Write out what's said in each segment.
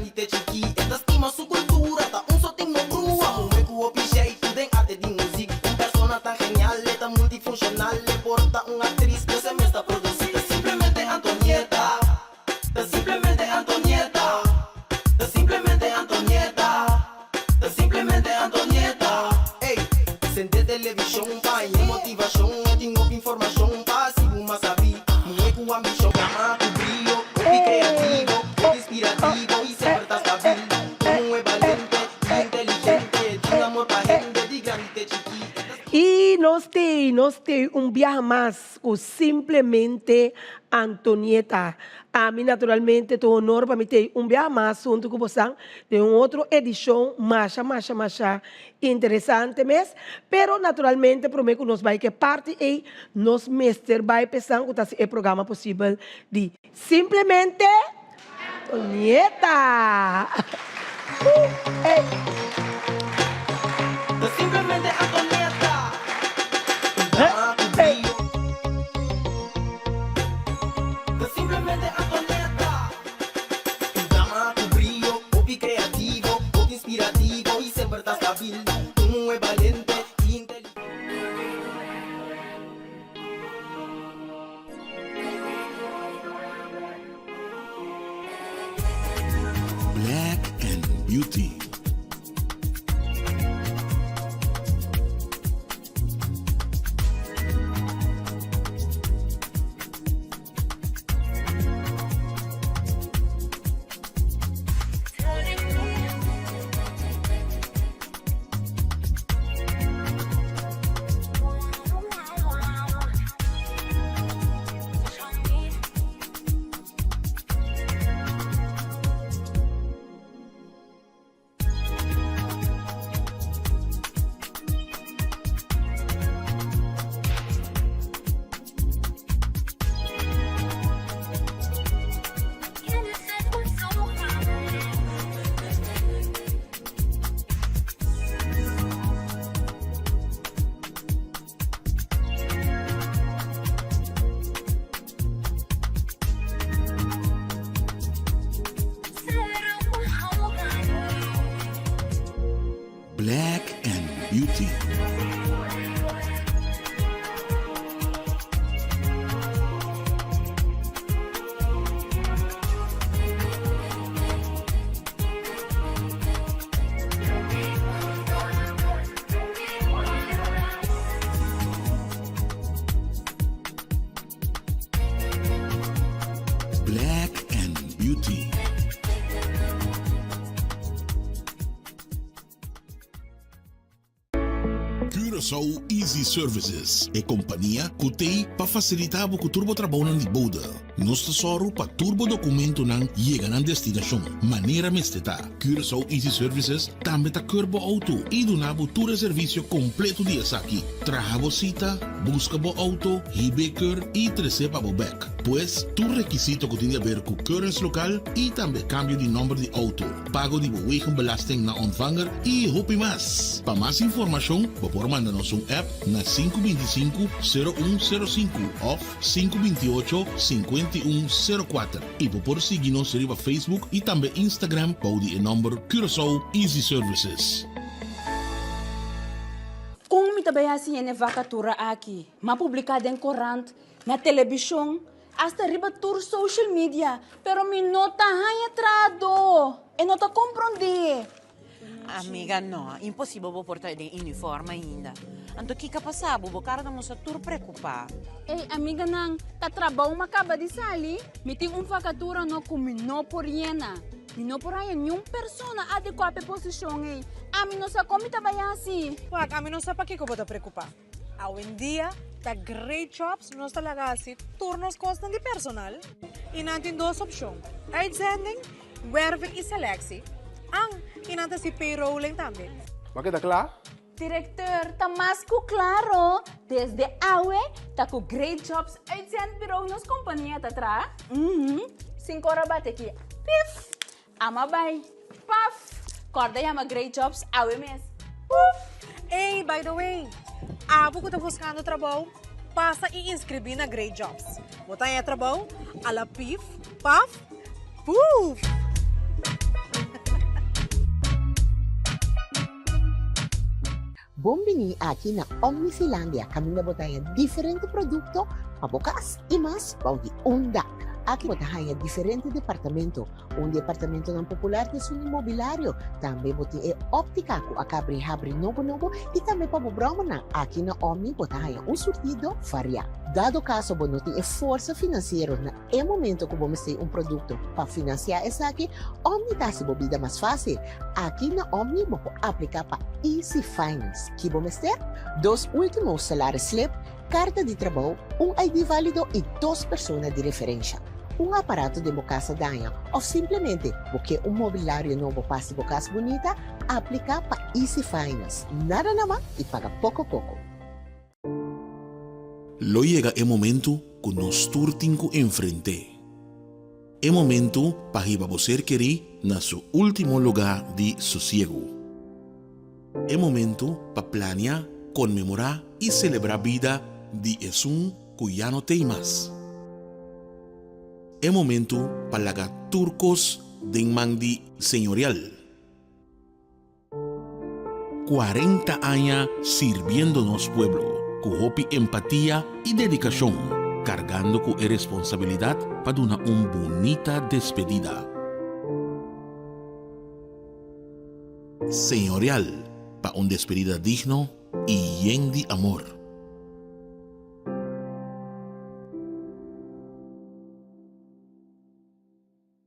grandi te chikí. E ta stima su kultura, ta un so tin no brua. Muhé ku hopi jeitu den arte di muzik. Un persona tan genial, e ta multifunshonal. E por ta un aktris, pero e mes ta produsí. Ta simplemente Antonieta, ta simplemente Antonieta, ta simplemente Antonieta, ta simplemente Antonieta. Ey, sende televishon pa haña motivashon. E tin hopi informashon pa hasi bo mas sabí. Muhé ku ambishon, dama ku brio, hopi kreativo, hopi inspirativo i semper ta stabil. Un muhé balente i inteligente, tin amor pa hende di grandi te chikí. E ta. I nos tei, nos tei un biaha mas. Ku simplemente Antonieta. Ami naturalmente ta un honor pa mi tei un biaha mas huntu ku bosan den un otro edishon masha masha masha interesante mes. Pero naturalmente prome ku nos bai ku e parti ei nos mester bai pa esan ku ta hasi e programa posibel di Simplemente Antonieta. Ta simplemente Antonieta. Un dama ku brio. Ta simplemente Antonieta. Un dama ku brio, hopi kreativo, hopi inspirativo i semper ta stabil. Un muhé balente i inteligente. Black and Beauty. Black and Beauty. Black and Beauty. Curaçao Easy Services, e kompania ku t'ei pa fasilitá bo ku tur bo trabounan di bode. Nos ta sòru pa tur bo dokumentonan yega nan destinashon manera mester ta. Curaçao Easy Services tambe ta keur bo outo i duna bo tur e servisio kompleto di esaki, traha bo sita, buska bo outo, hib'é keur i tres'é pa bo bèk. Pues, tur rekisito ku tin di aber ku keuringslokaal i tambe kambio di nòmber di outo, pago di bo wegenbelasting na ontvanger i hopi mas. Pa mas informashon bo por manda nos un app na 525 0105 òf 528 5104 i bo por sigui nos riba Facebook i tambe Instagram bou di e nòmber Curaçao Easy Services. Kon mi ta bai hasi hende vakatura aki? M'a publiká den korant, na telebishon, hasta riba tur social media, pero mi no ta haña trahadó. E no ta komprondé. Amiga, no, imposibel bo por ta den uniform ainda. Anto kiko a pasa bo? Bo kara ta mustra tur preokupá. Ey, amiganan, ta trabou m'a kaba di sali. Mi tin un vakatura no ku mi no por yena. Mi no por haña niun persona adekuá pa e posishon ey. Ami no sa kon mi ta bai hasi. Wak, ami no sa pakiko bo ta preokupá. Awendia ta Great Jobs nos ta laga hasi tur nos kosnan di personal i nan tin dos opshon, uitzending, werving i selectie, an i nan ta hasi payrolling tambe. Bo a keda kla? Directeur, ta mas ku klaro, desde awe ta ku Great Jobs Uitzendbureau nos kompania ta traha. Uhum, sin kor a bati aki, pif! Ama bai, paf! Kòrda yama Great Jobs awe mes, puf! Ey, by the way, abo ku ta buskando trabou, pasa i inskribí na Great Jobs. Bo ta haña trabou a la pif, paf, puf! Bon bini aki na Omnifilandia kaminda bo ta haña diferente produkto pa bo kas i mas bou di un dak. Aki bo ta haña diferente departamento. Un di e apartamentonan popular ta esun di mobilario. Tambe bo tin e óptica ku a kabri habri nobo nobo i tambe pa bo bròmernan. Aki na Omni bo ta haña un surtido variá. Dado kaso bo no tin e forsa finansiero na e momento ku bo mester un produkto pa finansiá esaki, Omni ta hasi bo bida mas fásil. Aki na Omni bo por apliká pa Easy Finance. Ki bo mester? Dos último salaris slip, Karta di trabou, un ID válido i dos persona di referensha. Un aparato den bo kas a daña òf simplemente bo ke un mobilario nobo pa hasi bo kas bunita, apliká pa Easy Finance. Nada nama i paga poko poko. Lo yega e momentu ku nos tur tin ku enfrent'é. E momentu pa hiba bo ser kerí na su último lugá di sosiegu. E momento pa plania, konmemorá i selebrá bida di esun ku ya no t'ei mas. E momento pa laga tur kos den man di Señorial. 40 aña sirbiendo nos pueblo ku hopi empatia i dedikashon, kargando ku e responsabilidat pa duna un bunita despedida. Señorial pa un despedida digno i yen di amor.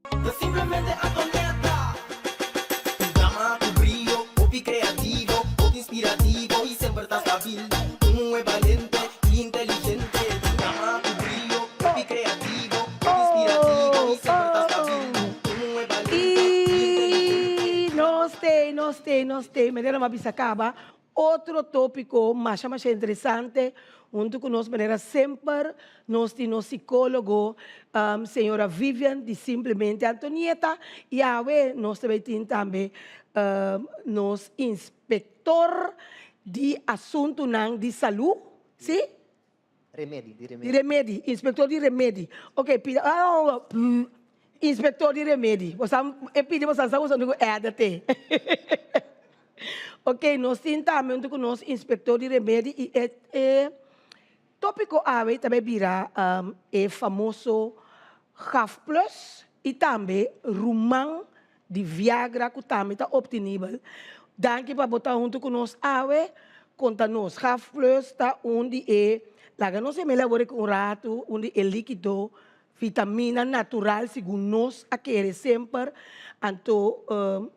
Ta simplemente Antonieta. Un dama ku brio, hopi kreativo, hopi inspirativo i semper ta stabil. Un muhé balente i inteligente. Un dama ku brio, hopi kreativo, hopi inspirativo i semper ta stabil. Un muhé balente i inteligente. I nos t'ei, nos t'ei, nos t'ei. Manera mi a bisa kaba, otro tópiko masha masha interesante huntu ku nos manera semper nos tin nos sikólogo señora Vivian di Simplemente Antonieta i awe nos ta bai tin tambe nos inspektor di asuntunan di salú, si? Remedi, di remedi. Di remedi, inspector di remedi. Ok, pida, oh, inspector di remedi. Bo sa, e pidi bo sa sa usa ku edit. Ok, nos tin tambe huntu ku nos inspector di remedi i e e tópiko awe ta bai bira e famoso Gaf Plus i tambe ruman di Viagra ku tambe ta optenibel. Danki pa bo ta huntu ku nos awe. Konta nos, Gaf Plus ta un di e, laga nos hemel awor aki un ratu, un di e likido vitamina natural segun nos a kere semper. Anto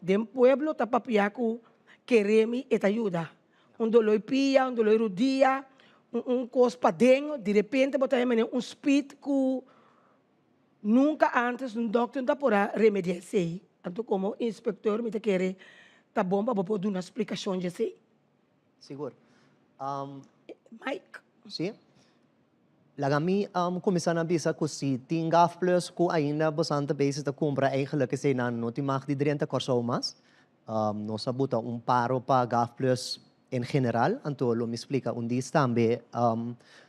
den pueblo ta papia ku keremi e ta yuda. Un doloi pia, un doloi rudia, un kos paden, direpente bo ta hemene un spit ku Nunca antes un dokter no ta por a remedia esey. Anto como inspector mi ta kere ta bon pa bo por duna splicacion di esey. Sigur. Mike. Si. Laga mi cuminsa na bisa cu si tin Gaf Plus cu ainda bosan ta bezig ta cumpra eigenlijk eseynan no tin mag di drenta Corsou mas. Nos a buta un paro pa Gaf Plus en general, anto lo mi splika un dis tambe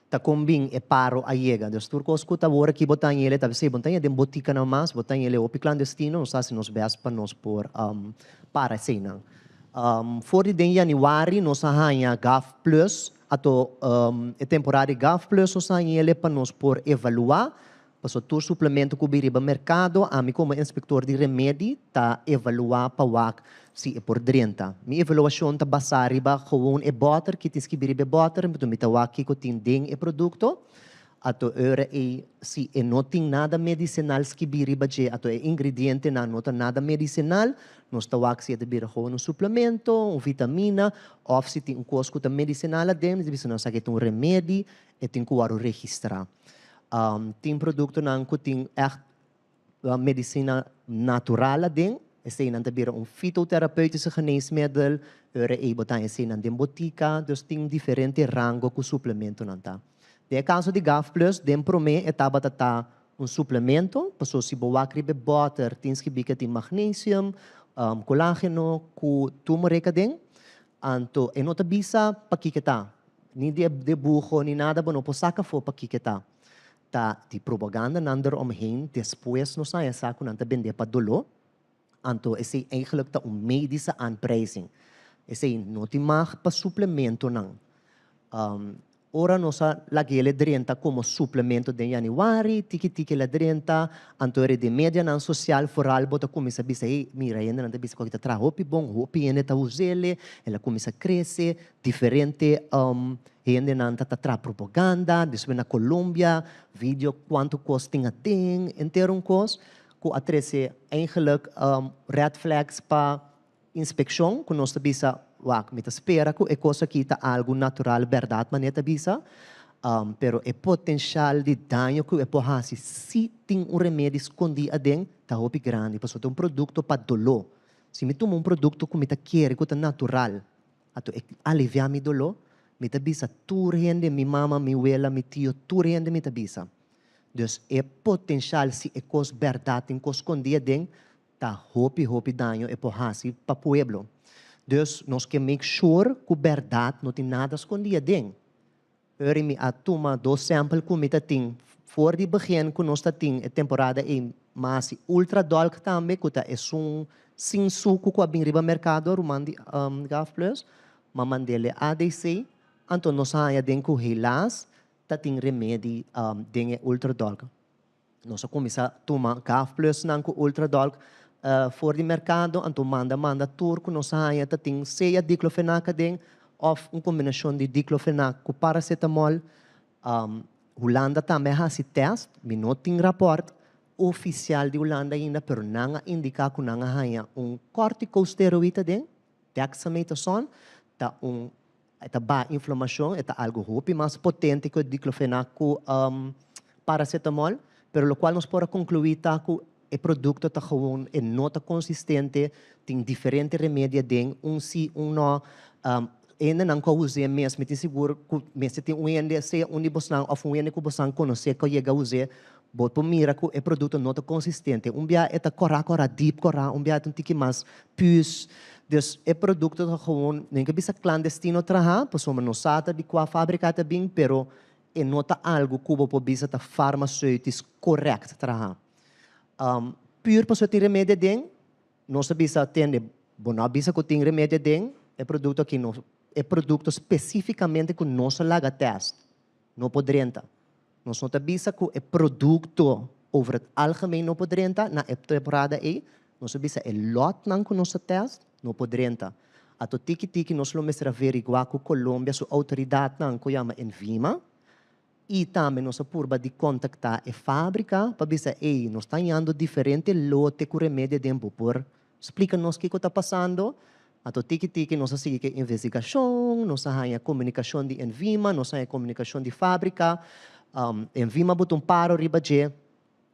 ta kon bin e paro a yega. Dus tur kos ku ta wor aki bo ta hañ'el ta bisa bo no ta haña den botikanan mas, bo ta hañ'el hopi klandestino, nos ta hasi nos bèst pa nos por para eseinan. For di den yanüari nos a haña Gaf Plus, anto e temporada di Gaf Plus nos a hañ'el pa nos por evaluá. Pasobra tur suplemento ku bin riba merkado, ami komo inspektor di remedi ta evaluá pa wak si e por drenta. Mi evaluashon ta basá riba gewoon e bòter, ki tin skibí riba e bòter, anto mi ta wak kiko tin den e produkto. Ato ora ei si e no tin nada medisinal skibí riba dje, ato e ingredientenan no ta nada medisinal, nos ta wak si e ta bira gewoon un suplemento, un vitamina, òf si tin un kos ku ta medisinal aden, mi ta bisa nos aki e ta un remedi, e tin ku wòrdu registrá. Tin produktonan ku tin ègt medisina natural aden, eseinan ta bira un fitoterapeutische geneesmiddel, ora ei bo ta haña eseinan den botika, dus tin diferente rango ku suplementonan ta. Den e kaso di Gaf Plus, den promé e tabata ta un suplemento, pasobra si bo wak riba e bòter tin skibí ku e tin magnesium, kolágeno ku turmeric aden, Anto e no ta bisa pakiko e ta, ni di e debuho ni nada, bo no por saka afó pakiko e ta. Ta di propagandanan der omheen, despues nos haña sa ku nan ta bendé pa doló, anto esei eigenlijk ta un medische aanprijzing. Esei no tin mag pa suplementonan. Ora nos a lag'el drenta komo suplemento den yanüari, tiki tiki el a drenta, anto eri den medianan sosial foral bo ta kuminsá bisa, hey, mira hendenan ta bisa ku aki ta traha hopi bon, hopi hende ta us'el, el a kuminsá krese, diferente hendenan ta ta traha propaganda, despues na Colombia, video kuantu kos tin aden, henter un kos ku a trese eigenlijk red flags pa Inspekshon ku nos ta bisa, wak, mi ta spera ku e kos aki ta algu natural bèrdat manera ta bisa, pero e potenshal di daño ku e por hasi si tin un remedi skondí aden ta hopi grandi pasobra ta un produkto pa doló. Si mi tuma un produkto ku mi ta kere ku ta natural anto e aliviá mi doló, mi ta bisa tur hende, mi mama, mi wela, mi tio, tur hende mi ta bisa. Dus e potenshal si e kos bèrdat tin kos skondí aden Ta hopi hopi daño e por hasi pa pueblo. Dus nos ke make sure ku bèrdat no tin nada skondí aden. Uri mi a tuma dos sample ku mi ta tin for di begin ku nos ta tin e temporada ei m'a hasi ultra dolk tambe ku ta esun sin suku ku a bin riba merkado ruman di Gaf Plus. M'a mand'el e ADC anto nos a haña den ku helaas ta tin remedi den e ultra dolk. Nos a kuminsá tuma Gaf Plusnan ku Ultradolk for di merkado, anto manda manda tur ku nos a haña ta tin sea diclofenac aden òf un kombinashon di diclofenac ku paracetamol. Hulanda tambe a hasi tèst, mi no tin rapòrt ofisial di Hulanda ainda, pero nan a indiká ku nan a haña un corticosteroid aden, dexamethasone, ta un E ta baha inflamashon, e ta algu hopi mas potente ku e diclofenac ku paracetamol, pero lokual nos por a konkluí ta ku e produkto ta gewoon e no ta konsistente, tin diferente remedi aden, un si, un no. Hendenan ku a us'é mes, mi tin sigur ku mester tin un hende, sea un di bosnan òf un hende ku bosnan konosé ku a yega us'é, bo por mira ku e produkto no ta konsistente. Un bia e ta kòrá kòrá, dip kòrá, un bia e ta un tiki mas püs. Dus e produkto ta gewoon, no ke bisa klandestino traha, pasobra no sa ta di kua fábrika ta bin, pero e no ta algu ku bo por bisa ta farmaseutisch korèkt traha. Pür pasobra tin remedi aden, nos ta bisa, tende, bo no a bisa ku tin remedi aden, e produkto aki no, e produkto spesífikamente ku nos a laga tèst, no por drenta. Nos no ta bisa ku e produkto over het algemeen no por drenta na e temporada ei, nos ta bisa e lòtnan ku nos ta tèst no por drenta. Ato tiki tiki nos lo mester averiguá ku Colombia su outoridatnan ku yama Envima i tambe nos a purba di kontaktá e fábrika pa bisa ei nos ta hañando diferente lote ku remedi aden bo por Splika nos kiko ta pasando. Anto tiki tiki nos a sigui ku e investigashon, nos a haña komunikashon di Envima, nos a haña komunikashon di fábrika. Envima buta un paro riba dje.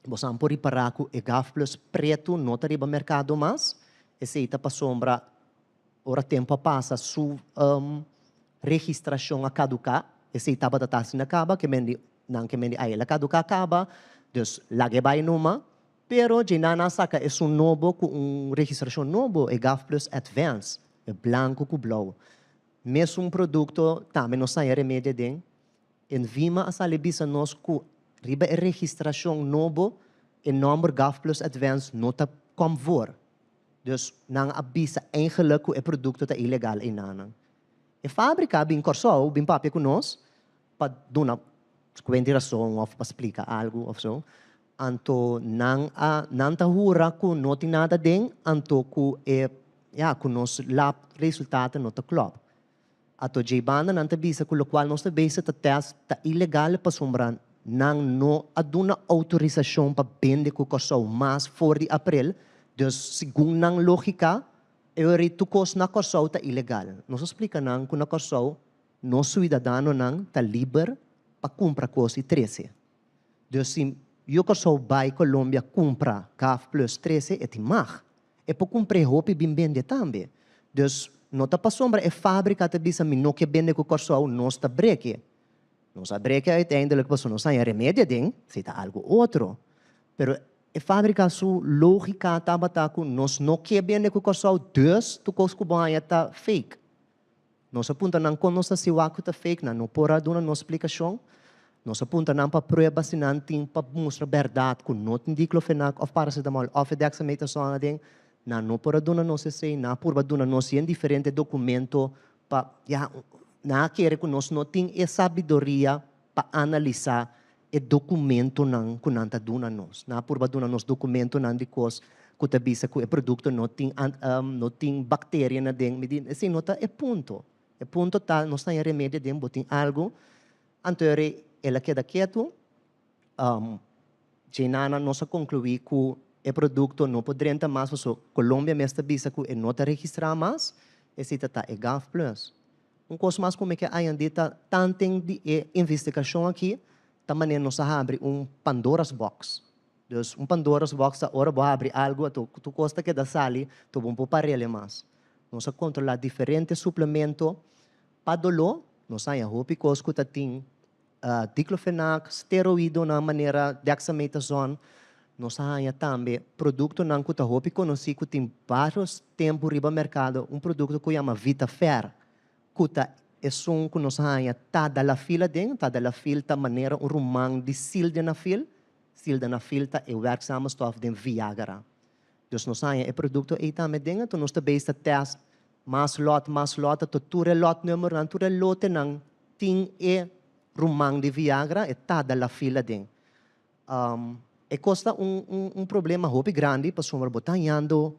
Bosan por ripará ku e Gaf Plus pretu no ta riba merkado mas. Esei ta pasobra ora tempu a pasa su registrashon a kaduká. Esei tabata ta asina kaba, ke men di nan ke men di ai el a kaduká kaba, dus lag'e bai numa. Pero dje nan a saka esun nobo ku un registrashon nobo, e Gaf Plus Advance, e blanku ku blou. Mesun produkto tambe nos haña remedi aden. Envima a sali bisa nos ku riba e registrashon nobo e nòmber Gaf Plus Advance no ta kòm voor. Dus nan a bisa eigenlik ku e produkto ta ilegal einanan. E fábrika bin Kòrsou bin papia ku nos pa duna kuenta i rason òf pa splika algu òf so. Anto nan a nan ta hura ku no tin nada den, anto ku e ya ku nos lab resultaten no ta klòp. Ato djei banda nan ta bisa ku lokual nos ta bezig ta tèst ta ilegal pasobra nan no a duna outorisashon pa bende ku Kòrsou mas for di aprel, dus segun nan lógika e ora tur kos na Kòrsou ta ilegal. Nos a splika nan ku na Kòrsou nos suidadanonan ta liber pa kumpra kos i trese. Dus si yu Kòrsou bai Colombia kumpra Gaf Plus trese e tin mag. E por kumpr'é hopi bin bende tambe. Dus no ta pasobra e fábrika ta bisa mi no ke bende ku Kòrsou nos ta breke. Nos a breke uiteindelijk pasobra nos haña remedi aden, esei ta algu otro. Pero e fábrika su lógika tabata ku nos no ke bende ku Kòrsou dus tur kos ku bo haña ta fake. Nos a puntra nan kon nos ta siwa ku ta fake, nan no por a duna nos splikashon. Nos a puntra nan pa prueba si nan tin pa mustra bèrdat ku no tin diclofenac òf paracetamol òf e dexamethasone aden. Nan no por a duna nos esei, nan a purba duna nos yen diferente dokumento pa, ya, nan a kere ku nos no tin e sabiduria pa analisá e dokumentonan ku nan ta duna nos. Nan a purba duna nos dokumentonan di kos ku ta bisa ku e produkto no tin no tin bakteria na den. Mi di, esei no ta e punto. E punto ta nos ta haña remedio den bo tin algu. Anto el a keda ketu. Djenana nos a konkluí ku e produkto no por drenta mas pasobra Colombia mes ta bisa ku e no ta registrá mas, esei ta ta e Gaf Plus. Un kos mas ku mi ke añadí ta tanten di e investigashon aki ta manera nos a habri un Pandora's box. Dus un Pandora's box ta ora bo habri algu ato tur kos ta keda sali to bo no por par'el mas. Nos a kontrolá diferente suplemento pa doló, nos a haña hopi kos ku ta tin Diclofenac, steroidonan manera dexamethasone. Nos a haña tambe produktonan ku ta hopi konosí ku tin vários tempu riba merkado, un produkto ku yama Vitafer, ku ta esun ku nos a haña tadalafil aden. Tadalafil ta manera un ruman di sildenafil. Sildenafil ta e werkzame stof den Viagra. Dus nos haña e produkto ei tambe den, anto nos ta beis ta tèst mas lòt, mas lòt, anto tur e lòtnùmernan, tur e lotenan tin e ruman di Viagra, e tadalafil aden. E kos ta un un un problema hopi grandi pasobra bo ta hañando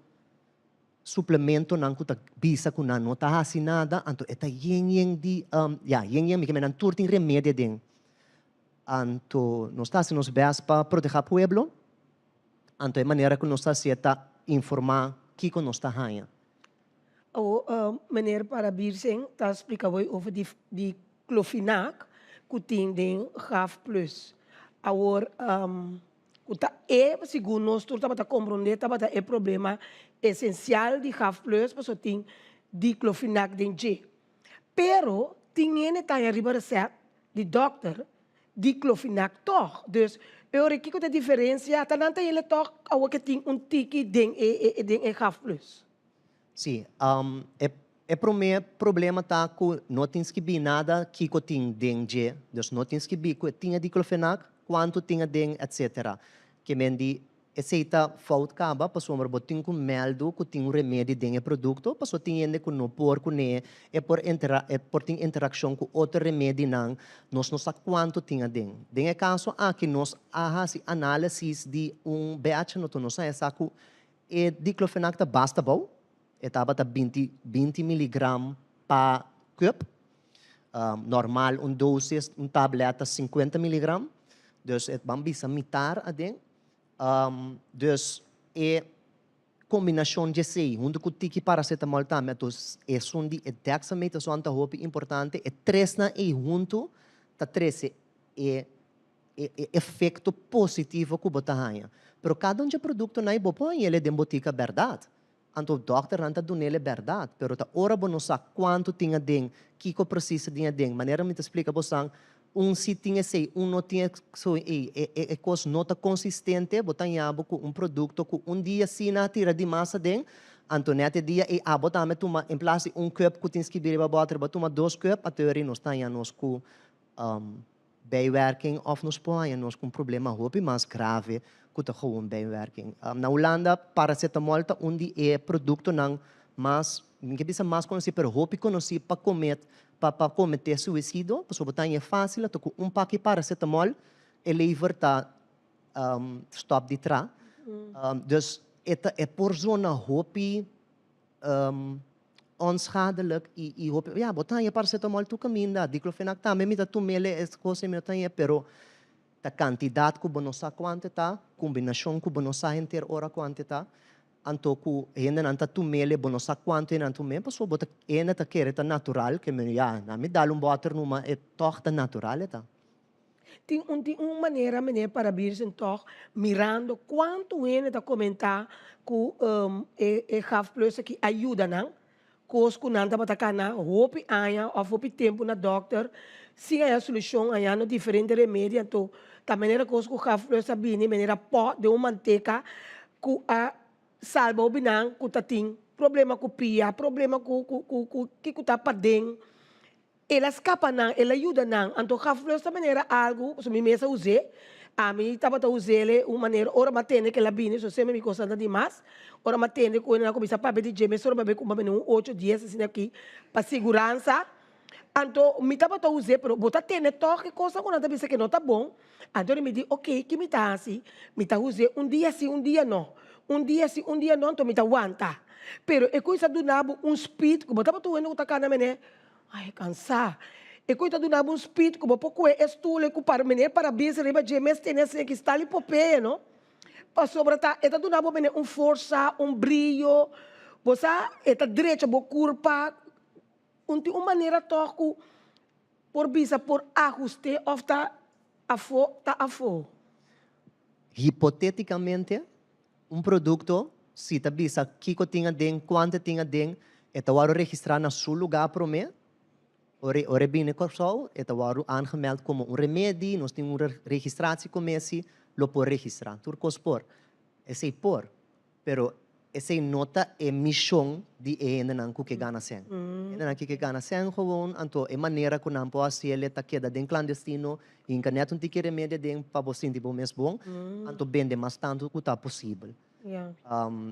suplementonan ku ta bisa ku nan no ta hasi nada, anto e ta yen yen di, ya, yen yen, mi ke men nan tur tin remedi aden. Anto nos ta hasi nos bèst pa protehá pueblo. Anto e manera ku nos ta hasié ta informá kiko nos ta haña. Awor, meneer Parabirsen ta splika bo over di diclofenac ku tin den Gaf Plus. Awor, ku ta e, segun nos tur tabata komprondé, tabata e problema esensial di Gaf Plus pasobra tin diclofenac den dje. Pero tin hende ta haña riba resèpt di dòkter diclofenac tòg. Dus e ora kiko ta e diferensia? Ta nan ta hende tòg awor ke tin un tiki den e den e Gaf Plus. Sí, e e promé problema ta ku no tin skibí nada kiko tin den dje. Dus no tin skibí ku e tin e diclofenac, kuantu tin aden, etcetera. Ke men di Esei ta fout kaba pasobra bo tin ku mèldu ku tin un remedi den e produkto, pasobra tin hende ku no por kuné, e por intera e por tin interakshon ku otro remedinan, nos no sa kuantu tin aden. Den e kaso aki nos a hasi análisis di un batch anto nos a haña sa ku e diclofenac ta basta abou, e tabata binti binti miligram pa cup, normal un dosis un tablet ta sinkuenta miligram, dus e ban bisa mitar aden. Dus e kombinashon dje esei huntu ku tiki paracetamol tambe anto esun di e dexamethasone ta hopi importante. E tresnan ei huntu ta trese e e efekto positivo ku bo ta haña. Pero kada un dje produktonan ei bo por hañ'el den botika bèrdat. Anto dòkternan ta dun'el e bèrdat, pero ta ora bo no sa kuantu tin aden, kiko presis ta tin aden. Manera mi ta splika bosan, un si tin esei, un no tin esei, e e kos no ta konsistente, bo ta haña bo ku un produkto ku un dia si nan a tira di mas aden, anto nèt e dia ei abo tambe tuma, en plas di un kùp ku tin skibí riba bòter, bo a tuma dos kùp, a teoria nos ta haña nos ku Bijwerking of nos por haña nos ku un problema hopi mas grave ku ta gewoon bijwerking. Na Hulanda paracetamol ta un di e produktonan mas, mi ke bisa mas konosí, pero hopi konosí pa komet, pa pa kometé suisido, pasobra bo ta haña fásil ato ku un paki paracetamol e lever ta stòp di tra. Dus e ta e por zona hopi Onschadelijk y y hopi ya bo ta haña paracetamol tur caminda, diclofenac tambe mi ta tumele es cosa mi no ta haña pero ta cantidad cu bo no sa cuanto ta, combinacion cu bo no sa henter ora cuanto ta, anto cu hendenan ta tumele bo no sa cuanto hendenan tum'e pasobra bo ta hende ta kere ta natural ke men ya na mi dal un boter numa e tog ta natural e ta. Tin un tin un manera meneer Parabirsen tog mirando cuanto hende ta comenta cu e e Gaf Plus aki a yuda nan, cos cu nan tabata cana hopi aña of hopi tempo na dokter sin haya solucion hañando diferente remedi anto ta manera cos cu Gaf Plus a bini manera pot den un manteca cu a salba hopi nan cu ta tin problema cu pia, problema cu cu cu cu kico ta paden. El a skapa nan, el a yuda nan. Anto gaflus ta manera algu, pasobra mi mes a us'é. Ami tabata us'el un manera, ora mi a tende ku el a bini, so semper mi kos anda dimas, ora mi a tende ku nan a kuminsá papia di dje, mesora mi a bai kumpra mene un ocho, dies asina aki pa siguransa. Anto mi tabata us'é, pero bo ta tende tòg e kosnan ku nan ta bisa ke no ta bon. Anto mi di, oke, ki mi ta hasi? Mi ta us'é un dia si, un dia no. Un dia si, un dia no, anto mi ta wanta. Pero e kusa duna bo un speed ku bo tabata un hende ku ta kana mene, Ai, kansá. E ku ta duna bo un speed ku bo por kue e stoel e ku para mene para bisa riba dje mes tene asina ki sta li popeye no. Pasobra ta e ta duna bo mene un forsa, un briyo, bo sa e ta drecha bo kurpa un tin un manera tòg ku por bisa por ahust'é òf ta afó ta afó. Hipotéticamente, Un produkto, si ta bisa kiko tin aden, kuantu tin aden, e ta wòrdu registrá na su lugá promé. Ora ora e bini Kòrsou, e ta wòrdu aangemeld komo un remedi, nos tin un registratiecommissie, lo por registrá. Tur kos por. Esei por, pero esei no ta e mishon di e hendenan ku ke gana sèn. Hendenan ku ke gana sèn gewoon, anto e manera ku nan por hasiel e ta keda den klandestino, Hinka net un tiki remedi aden pa bo sinti bo mes bon, anto bende mas tantu ku ta posibel.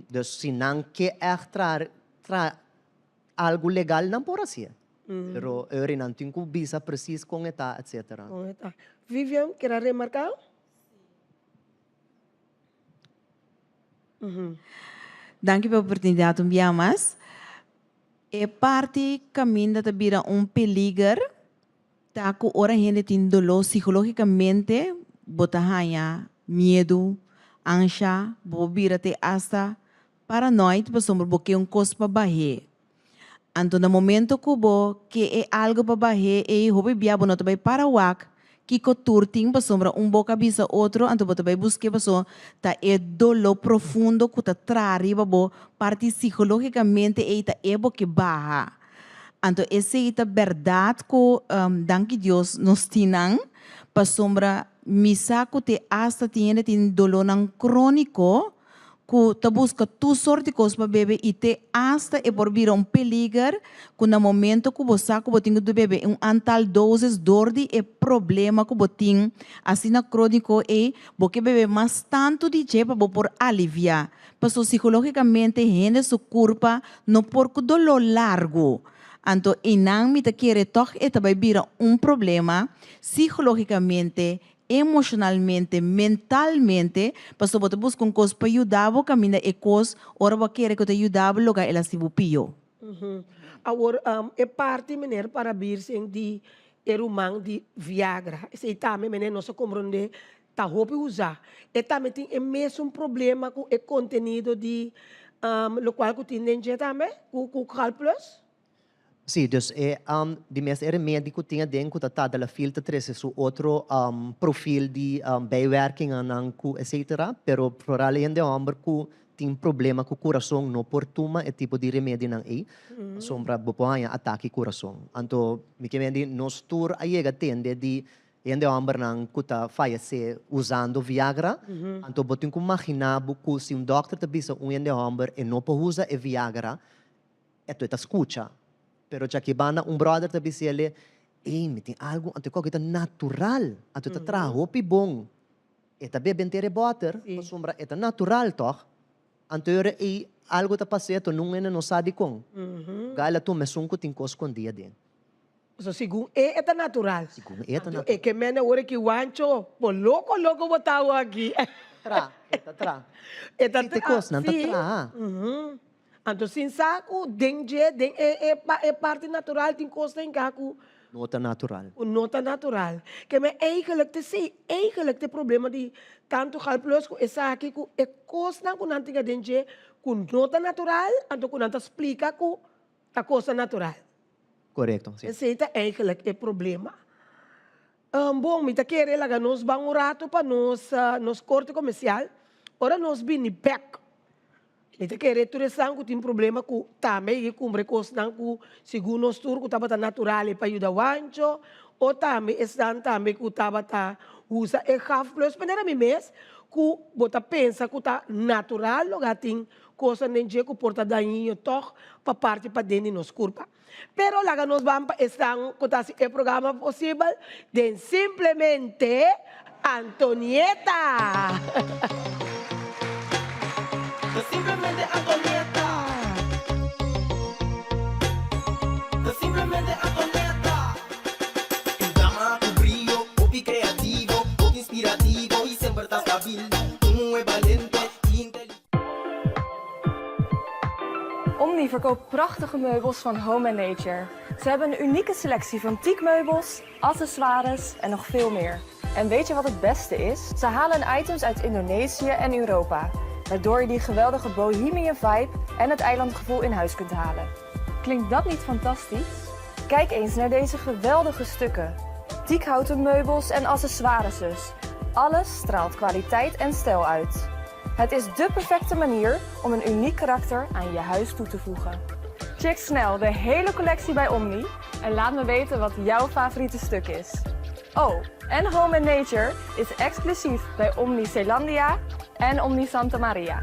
Dus si nan ke ègt traha traha algu legal nan por hasié. Pero eri nan tin ku bisa presis kon e ta etcetera. Kon e ta. Vivian, kier a remarká? Danki pa e oportunidat un bia mas. E parti kaminda ta bira un peliger Ta ku ora hende tin doló sikológikamente bo ta haña miedu, ansha, bo por bira te asta paranoid pasobra bo ke un kos pa bah'é. Anto na momento ku bo ke e algu pa bah'é ei hopi bia bo no ta bai para wak kiko tur tin pasobra un boka bisa otro anto bo ta bai busk'é paso ta e doló profundo ku ta traha riba bo parti sikológikamente ei ta e bo ke baha. Anto esei ta bèrdat ku danki Dios nos tin nan, pasobra mi sa ku te asta tin hende tin dolónan króniko ku ta buska tur sort di kos pa bebe i te asta e por bira un peliger ku na momento ku bo sa ku bo tin ku bebe un antal doses dor di e problema ku bo tin asina króniko ei bo ke bebe mas tantu di dje pa bo por aliviá. Paso sikológikamente hende su kurpa no por ku doló largu. Anto einan mi ta kere tòg e ta bai bira un problema sikológikamente, emoshonalmente, mentalmente, paso bo ta buska un kos pa yuda bo kaminda e kos ora bo a kere ku ta yuda bo loga el a hasi bo pió. Awor e parti meneer Parabirsen di e ruman di Viagra, esei tambe meneer nos a komprondé Ta hopi usa. E tambe tin e mesun problema ku e kontenido di lokual ku tin den dje tambe, ku ku Gal Plus? Sí, dus e di mes e remedi ku tin aden ku ta tadalafil ta trese su otro profil di bijwerkingennan ku etcetera, pero foral e hende hòmber ku tin problema ku kurason no por tuma e tipo di remedinan ei, pasobra bo por haña atake kurason. Anto mi ke mende nos tur a yega tende di Hende hòmbernan ku ta fayesé usando Viagra, anto bo tin ku maginá bo ku si un dòkter ta bisa un hende hòmber e no por usa e Viagra, eto e ta skucha. Pero djaki banda un bròder ta bisa el'e, Ey, mi tin algu, anto e kòke ta natural, anto e ta traha hopi bon. E ta bebe henter e bòter, pasobra e ta natural tòg. Anto e ora ey algu ta pas'é, anto nun hende no sa dikon. Gai el a tuma esun ku tin kos skondí aden. So segun e e ta natural. Segun e ta natural. E ke mende awor aki wancho, bo loko loko bo ta awor aki. Tra, e ta tra. E ta tra, si. Te kosnan ta traha. Anto sin sa ku den dje, den e e parti natural tin kos den ka ku. No ta natural. Ku no ta natural. Ke men eigenlijk te si, eigenlijk te problema di tantu gal plus ku esaki ku e kosnan ku nan tin aden dje ku no ta natural, anto ku nan ta splika ku ta kosnan natural. Korekto, si. Esei ta eigenlijk e problema. Bon, mi ta kere laga nos ban un rato pa nos nos korte komersial. Ora nos bini bek, mi ta kere tur esnan ku tin problema ku tambe i kumpra e kosnan ku segun nos tur ku tabata natural e pa yuda wancho, o tambe esnan tambe ku tabata usa e gaf plus manera mi mes ku bo ta pensa ku ta natural loga tin Kosnan den dje ku por ta dañino tòg pa parti paden di nos kurpa. Pero laga nos ban pa esnan ku ta hasi e programa posibel den Simplemente. Antonieta! Ta simplemente Antonieta. Ta simplemente Antonieta. Un dama ku brio, hopi kreativo, hopi inspirativo i semper ta stabil. Un muhé balente i inteligente. Omni verkoopt prachtige meubels van Home and Nature. Ze hebben een unieke selectie van teakmeubels, accessoires en nog veel meer. En weet je wat het beste is? Ze halen items uit Indonesië en Europa, waardoor je die geweldige bohemian vibe en het eilandgevoel in huis kunt halen. Klinkt dat niet fantastisch? Kijk eens naar deze geweldige stukken. Teakhouten meubels en accessoires dus. Alles straalt kwaliteit en stijl uit. Het is dé perfecte manier om een uniek karakter aan je huis toe te voegen. Check snel de hele collectie bij Omni en laat me weten wat jouw favoriete stuk is. Oh, en Home and Nature is exclusief bij Omni Zeelandia en Omni Santa Maria.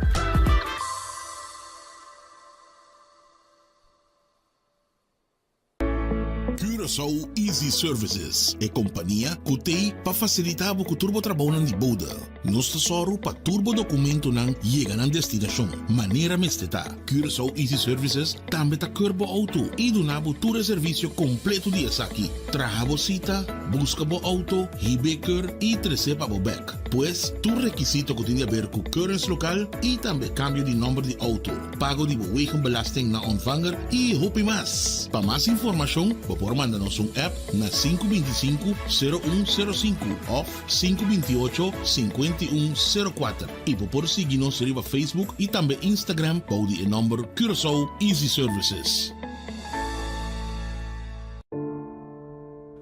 Curaçao Easy Services, e kompania ku t'ei pa fasilitá bo ku tur bo trabounan di bode. Nos ta sòru pa tur bo dokumentonan yega nan destinashon manera mester ta. Curaçao Easy Services tambe ta keur bo outo i duna bo tur e servisio kompleto di esaki, traha bo sita, buska bo outo, hib'é keur i tres'é pa bo bèk. Pues, tur rekisito ku tin di aber ku keuringslokaal i tambe kambio di nòmber di outo. pago di bo wegenbelasting na ontvanger y hopi mas. Pa mas informacion bo por manda nos un app na 525 0105 of 528 5104 y bo por sigui nos riba Facebook y tambe Instagram bou di e nomber Curaçao Easy Services.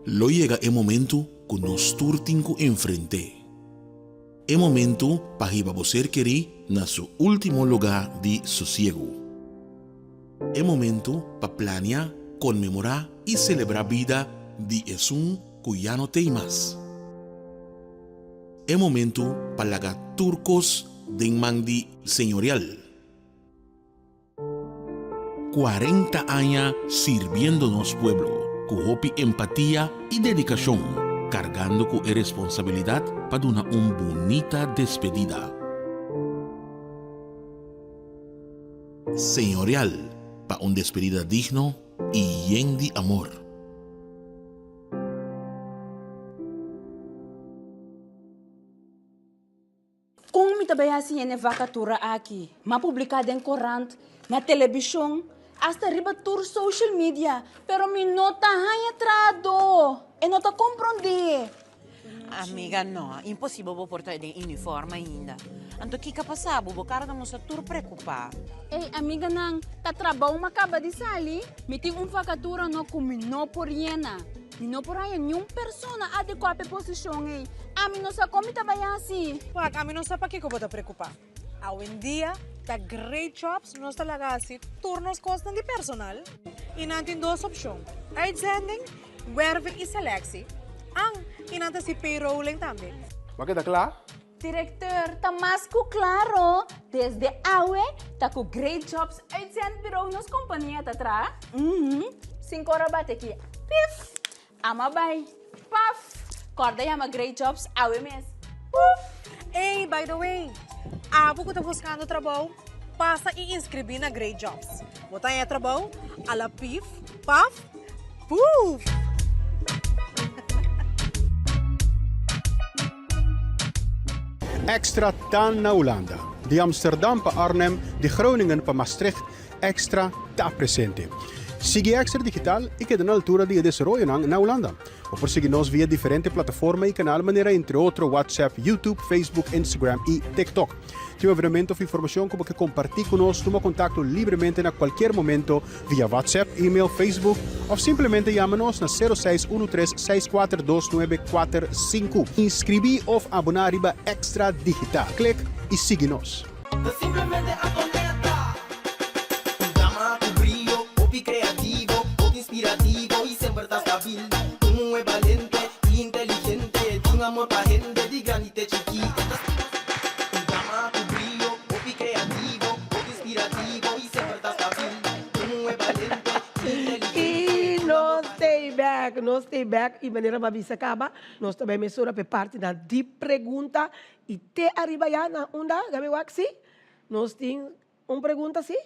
Lo yega e momento cu nos tur tin cu enfrente. E momentu pa hiba bo ser kerí na su último lugá di sosiegu. E momentu pa plania, konmemorá i selebrá bida di esun ku ya no t'ei mas. E momentu pa laga tur kos den man di Señorial. 40 aña sirbiendo nos pueblo ku hopi empatia i dedikashon, kargando ku e responsabilidat pa duna un bunita despedida. Señorial pa un despedida digno i yen di amor. Kon mi ta bai hasi hende vakatura aki? M'a publiká den korant, na telebishon, asta riba tur social media, pero mi no ta haña trahadó. E no ta komprondé. Amiga, no, imposibel bo por ta den uniform ainda. Anto kiko a pasa bo? Bo kara ta mustra tur preokupá. Ey, amiganan, ta trabou m'a kaba di sali. Mi tin un vakatura no ku mi no por yena. Mi no por haña niun persona adekuá pa e posishon ei. Ami no sa kon mi ta bai hasi. Wak, ami no sa pakiko bo ta preokupá. Awendia ta Great Jobs nos ta laga hasi tur nos kosnan di personal i nan tin dos opshon, uitzending, werving i selectie. An, i nan ta hasi payrolling tambe. Bo a keda kla? Directeur, ta mas cu claro, desde awe ta cu Great Jobs Uitzendbureau nos compania ta traha. Uhum, cinco ora bate aki, pif, ama bay, paf, corda yama Great Jobs awe mes, puf. Ey, by the way, abo cu ta buscando trabou, pasa y inscribi na Great Jobs. Bo ta haña trabou a la pif, paf, puf! Extra ta na Hulanda. Di Amsterdam pa Arnhem, di Groningen pa Maastricht, Extra ta presente. Sigui Extra Digital i keda na altura di e desaroyonan na Hulanda. Bo por sigui nos via diferente plataforma i kanal manera entre otro WhatsApp, YouTube, Facebook, Instagram i TikTok. Tin un evenemento of informacion cu bo ke comparti cu nos, tuma contacto libremente na cualkier momento via WhatsApp, email, Facebook of simplemente yama nos na sero seis uno tres seis kuater dos nuebe kuater sinku. Inscribi of abona riba Extra Digital. Click y sigui nos. Ta simplemente Antonetta. Un dama cu brio, hopi creativo, hopi inspirativo y semper ta stabil. Un muhe balente y inteligente, tin amor pa hende di grandi te chikí. E ta un dama cu brio, hopi creativo, hopi inspirativo y semper ta stabil. Un muhe balente y inteligente, Y tin nos amor pa stay back. bek, nos t'ei bek y manera bo a bisa caba, nos ta bay mesora p'e partinan di pregunta y te ariba ya na unda, Gaby wak si? Nos tin un pregunta si?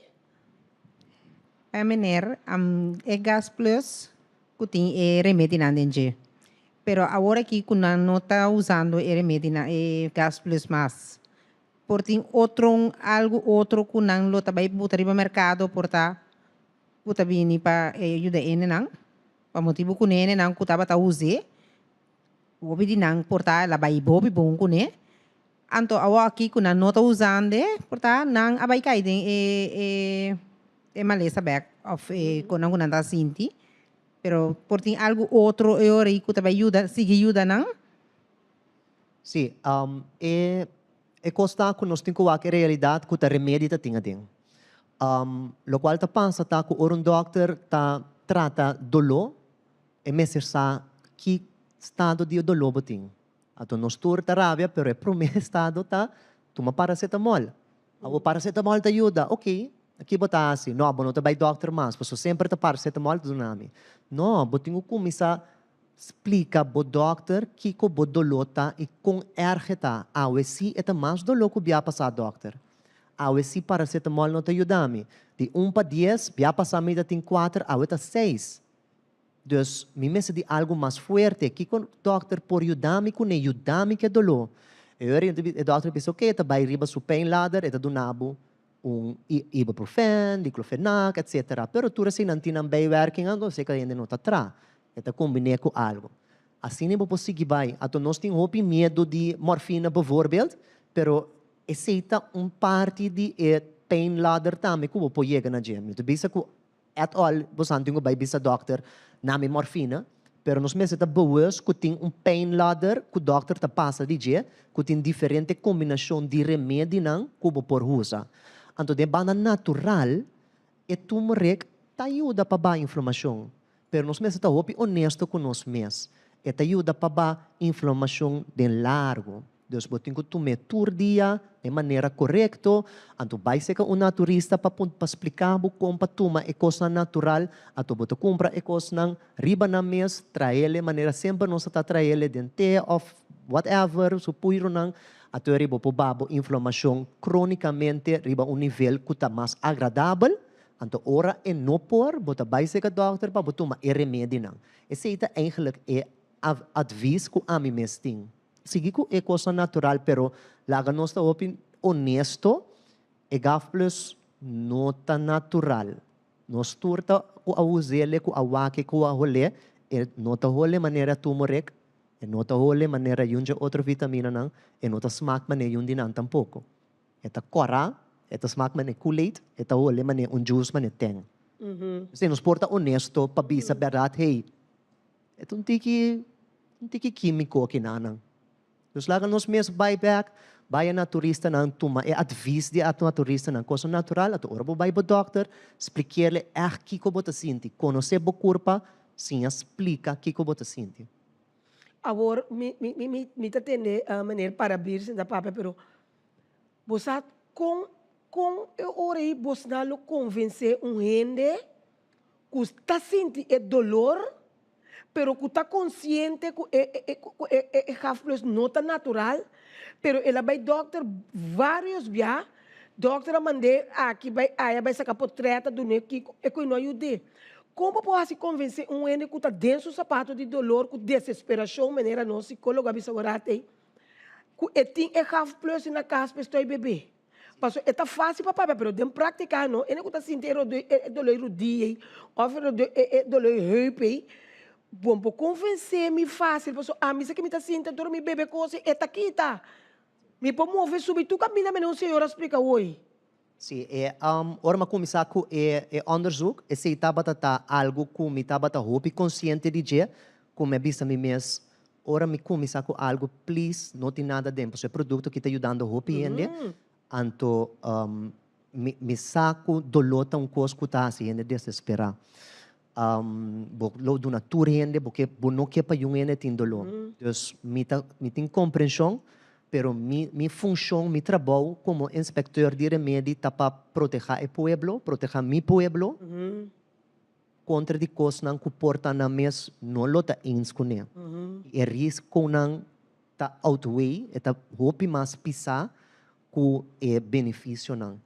E meneer, e gas plus cu tin e remedinan den dje. Pero awor aki cu nan no ta usando e remedinan, e gas plus mas. Por tin otro, algo otro cu nan lo ta bay buta riba mercado por ta cu ta bini pa yuda e hendenan? Pa motibo cu ne hendenan cu tabata us'e, hopi di nan por ta el a bay hopi bon cune. Anto awoki ku nan no ta usando e, por ta nan a bai kai den e e e malesa bek of e konan ku nan ta sinti. Pero por tin algu otro e ora ei ku ta bai yuda, sigui yuda nan? Sí, e e kos ta ku nos tin ku wak e realidat ku ta remedi ta tin aden. Lokual ta pasa ta ku ora un dòkter ta trata doló, e mester sa ki stado di e doló bo tin. Anto nos tur ta rabia pero e prome estado ta tuma paracetamol. Awor paracetamol ta yuda, ok, ki bo ta hasi? No, bo no ta bai dokter mas pasobra semper ta paracetamol ta duna mi. No, bo tin ku kuminsá splika bo dokter kiko bo doló ta i kon erg e ta. Awe si e ta mas doló ku bia pasá dokter. Awe si paracetamol no ta yuda mi. Di un pa dies, bia pasá mi ta tin kuater, awe ta seis. Dus, mi mester di algu mas fuerte. Kiko dòkter por yuda mi kuné? Yuda mi ku e doló. E ora e dòkter bisa, oké, e ta bai riba su pijnladder, e ta duna bo un ibuprofen, diclofenac, etcetera. Pero tur eseinan tin nan bijwerking, anto esei hende no ta traha. E ta kombiné ku algu. Asina bo por sigui bai. Anto nos tin hopi miedu di morfina bijvoorbeeld, pero esei ta un parti di e pijnladder tambe ku bo por yega na dje. Mi ta bisa ku At all, bosan tin ku bai bisa dòkter na mi morfina, pero nos mester ta bewust ku tin un pijnladder ku dòkter ta pasa di dje, ku tin diferente kombinashon di remedinan ku bo por usa. Anto den banda natural, e turmeric ta yuda pa baha inflamashon, pero nos mester ta hopi honesto ku nos mes, e ta yuda pa baha inflamashon den largu. Dus bo tin ku tum'é tur dia den manera korekto, anto bai seka un naturista pa pa splika bo kon pa tuma e kosnan natural, anto bo ta kumpra e kosnan riba nan mes, traele manera semper nos ta traele den te òf whatever, su puirunan, anto e riba bo por baha bo inflamashon kronikamente riba un nivel ku ta mas agradabel, anto ora e no por, bo ta bai seka dòkter pa bo tuma e remedinan. Esei ta eigenlijk e advis ku ami mes tin. Sigui ku e kosnan natural pero laga nos ta hopi honesto, e gaf plus no ta natural. Nos tur ta ku a us'ele, ku a wak-e, ku a hol'e, e no ta hole manera tumorek, e no ta hole manera yun dje otro vitaminanan, e no ta smak manera yun di nan tampoko. E ta kòrá, e ta smak manera Kool-Aid, e ta hole manera un juice manera Tang. P'esei nos por ta honesto pa bisa bèrdat, hey, E ta un tiki, un tiki kímiko aki nanan. Dus laga nos mes bai bèk, bai e naturistanan, tuma e advis di e naturistanan, kosnan natural, anto ora bo bai bo dòkter, splikerle ègt kiko bo ta sinti, konosé bo kurpa, siña splika kiko bo ta sinti. Awor, mi, mi, mi, mi, mi ta tende meneer Parabir sinta papia, pero bo sa kon, kon e ora ei bosnan lo konvensé un hende ku ta sinti e dolor, pero ku ta konsiente ku e ku e e gafplus no ta natural, pero el a bai dòkter vários bia, dòkter a mand'é aki bai aya bai saka potrèt a dun'é kiko, e koe no a yud'é. Kon bo por hasi konvensé un hende ku ta den su sapato di dolor ku desesperashon manera nos sikólogo a bisa ora atei, ku e tin e gafplus na kas pa e stoi bebé? Pasobra e ta fácil pa papia, pero den práctica no. Hende ku ta sinti e doló di rudia ei òf e doló di heup ei, bo por konvensé mi fácil pasobra ami sa ke mi ta sinti anto mi bebe kos ei e ta kita. Mi por move subi tur kaminda manera un señor a splika hoy. Sí, e ora mi a kuminsá ku e e onderzoek, esei tabata ta algu ku mi tabata hopi konsiente di dje, ku mi a bisa mi mes, Ora mi cuminsa cu algo please no tin nada den pasobra e producto aki ta yudando hopi hende anto mi mi sa cu dolor ta un cos cu ta haci hende desespera bo lo duna tur hende bo ke bo no ke pa yun hende tin dolor dus mi ta mi tin comprension pero mi mi funcion mi trabou como inspecteur di remedi ta pa proteha e pueblo proteha mi pueblo. kontra di kosnan ku por ta nan mes no lo ta eens kuné. I e riskonan ta outweigh, e ta hopi mas pisá ku e benefisionan.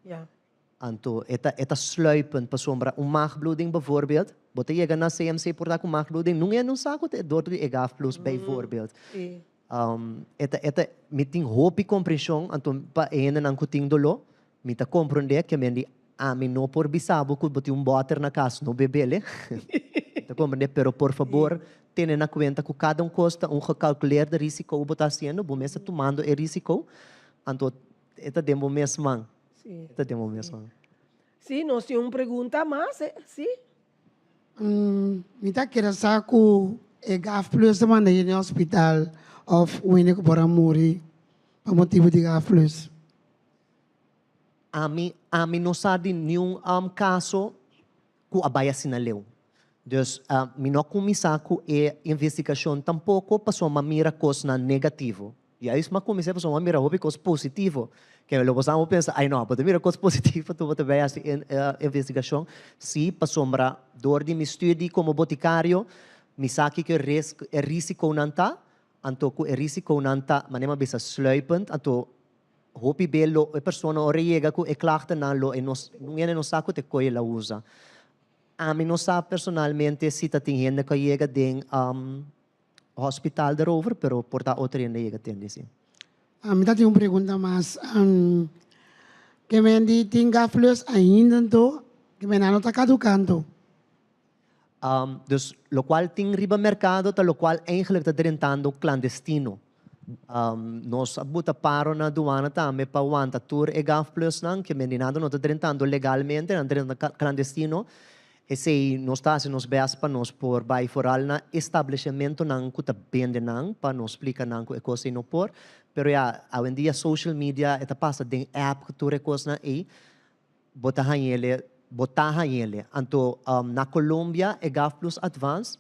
Anto e ta e ta sluipend pasobra un maagbloeding bijvoorbeeld, bo ta yega na CMC por ta ku maagbloeding, nun e no sa ku ta e dor di e Gaaf Plus bijvoorbeeld. E ta e ta mi tin hopi komprenshon anto pa e hendenan ku tin doló, mi ta komprondé ke men di ami no por bisa bo ku bo tin un bòter na kas no bebele, mi ta komprondé pero por fabor tene na kuenta ku kada un kos ta un gekalkuleerde risiko bo ta hasiendo, bo mes ta tumando e risiko, anto e ta den bo mes man. Sí. E ta den bo mes man. Sí, nos tin un pregunta mas, sí. Mi ta kere sa ku e Gaf Plus ta manda hende hospital of un hende ku por a muri pa motibu di Gaf Plus. Ami, ami no sa di niun kaso ku a bai asina leu. Dus mi no a kuminsá ku e investigashon tampoko pasobra mi a mira kosnan negativo. Juist mi a kuminsá pasobra mi a mira hopi kos positivo. Ke lo bo sa bo pensa, ai no, bo ta mira kos positivo tur bo ta bai hasi e investigashon. Sí, pasobra dor di mi studi komo botikario mi sa kiko e risikonan ta, anto ku e risikonan ta manera mi a bisa sluipend, anto Hopi be lo e persona ora e yega ku e klachtennan lo e no nun hende no sa ku ta e koe el a usa. Ami no sa personalmente si ta tin hende ku a yega den hospital daarover, pero por ta otro hende a yega tende si. Mi ta tin un pregunta mas. Ke men di tin gaflus ainda anto? Ke men nan no ta kaduka anto? Dus lokual tin riba merkado ta lokual eigenlijk ta drentando klandestino. Nos a buta paro na duana tambe pa wanta tur e Gaf Plusnan, ke mendinado no ta drentando legalmente, nan ta drentando klandestino. Esei nos ta hasi nos bèst pa nos por bai foral na establesimentonan ku ta bende nan, pa nos splika nan ku e kos ei no por. Pero ya, awendia social media e ta pasa den app ku tur e kosnan ei. Bo ta hañ'ele, bo ta hañ'ele. Anto na Colombia e Gaf Plus Advance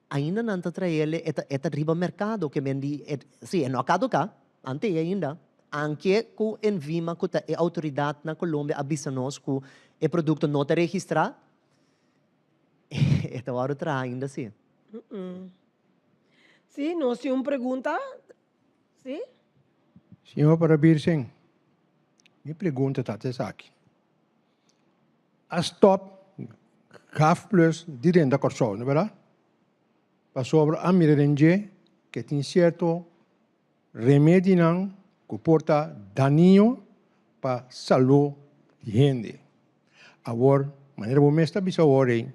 ainda nan ta traele, e ta e ta riba merkado ke men di e si e no a kaduká, ante ei ainda. Anke ku Envima ku ta e outoridat na Colombia a bisa nos ku e produkto no ta registrá, e ta wòrdu traha ainda si. Si, nos tin un pregunta. Si. Señor para Birsen, mi pregunta ta esaki. A stop Gaf Plus di renta Kòrsou, no bèrdat? Pasobra a mira den dje ke tin sierto remedinan ku por ta dañino pa salú di hende. Awor, manera bo mes ta bisa awor ei,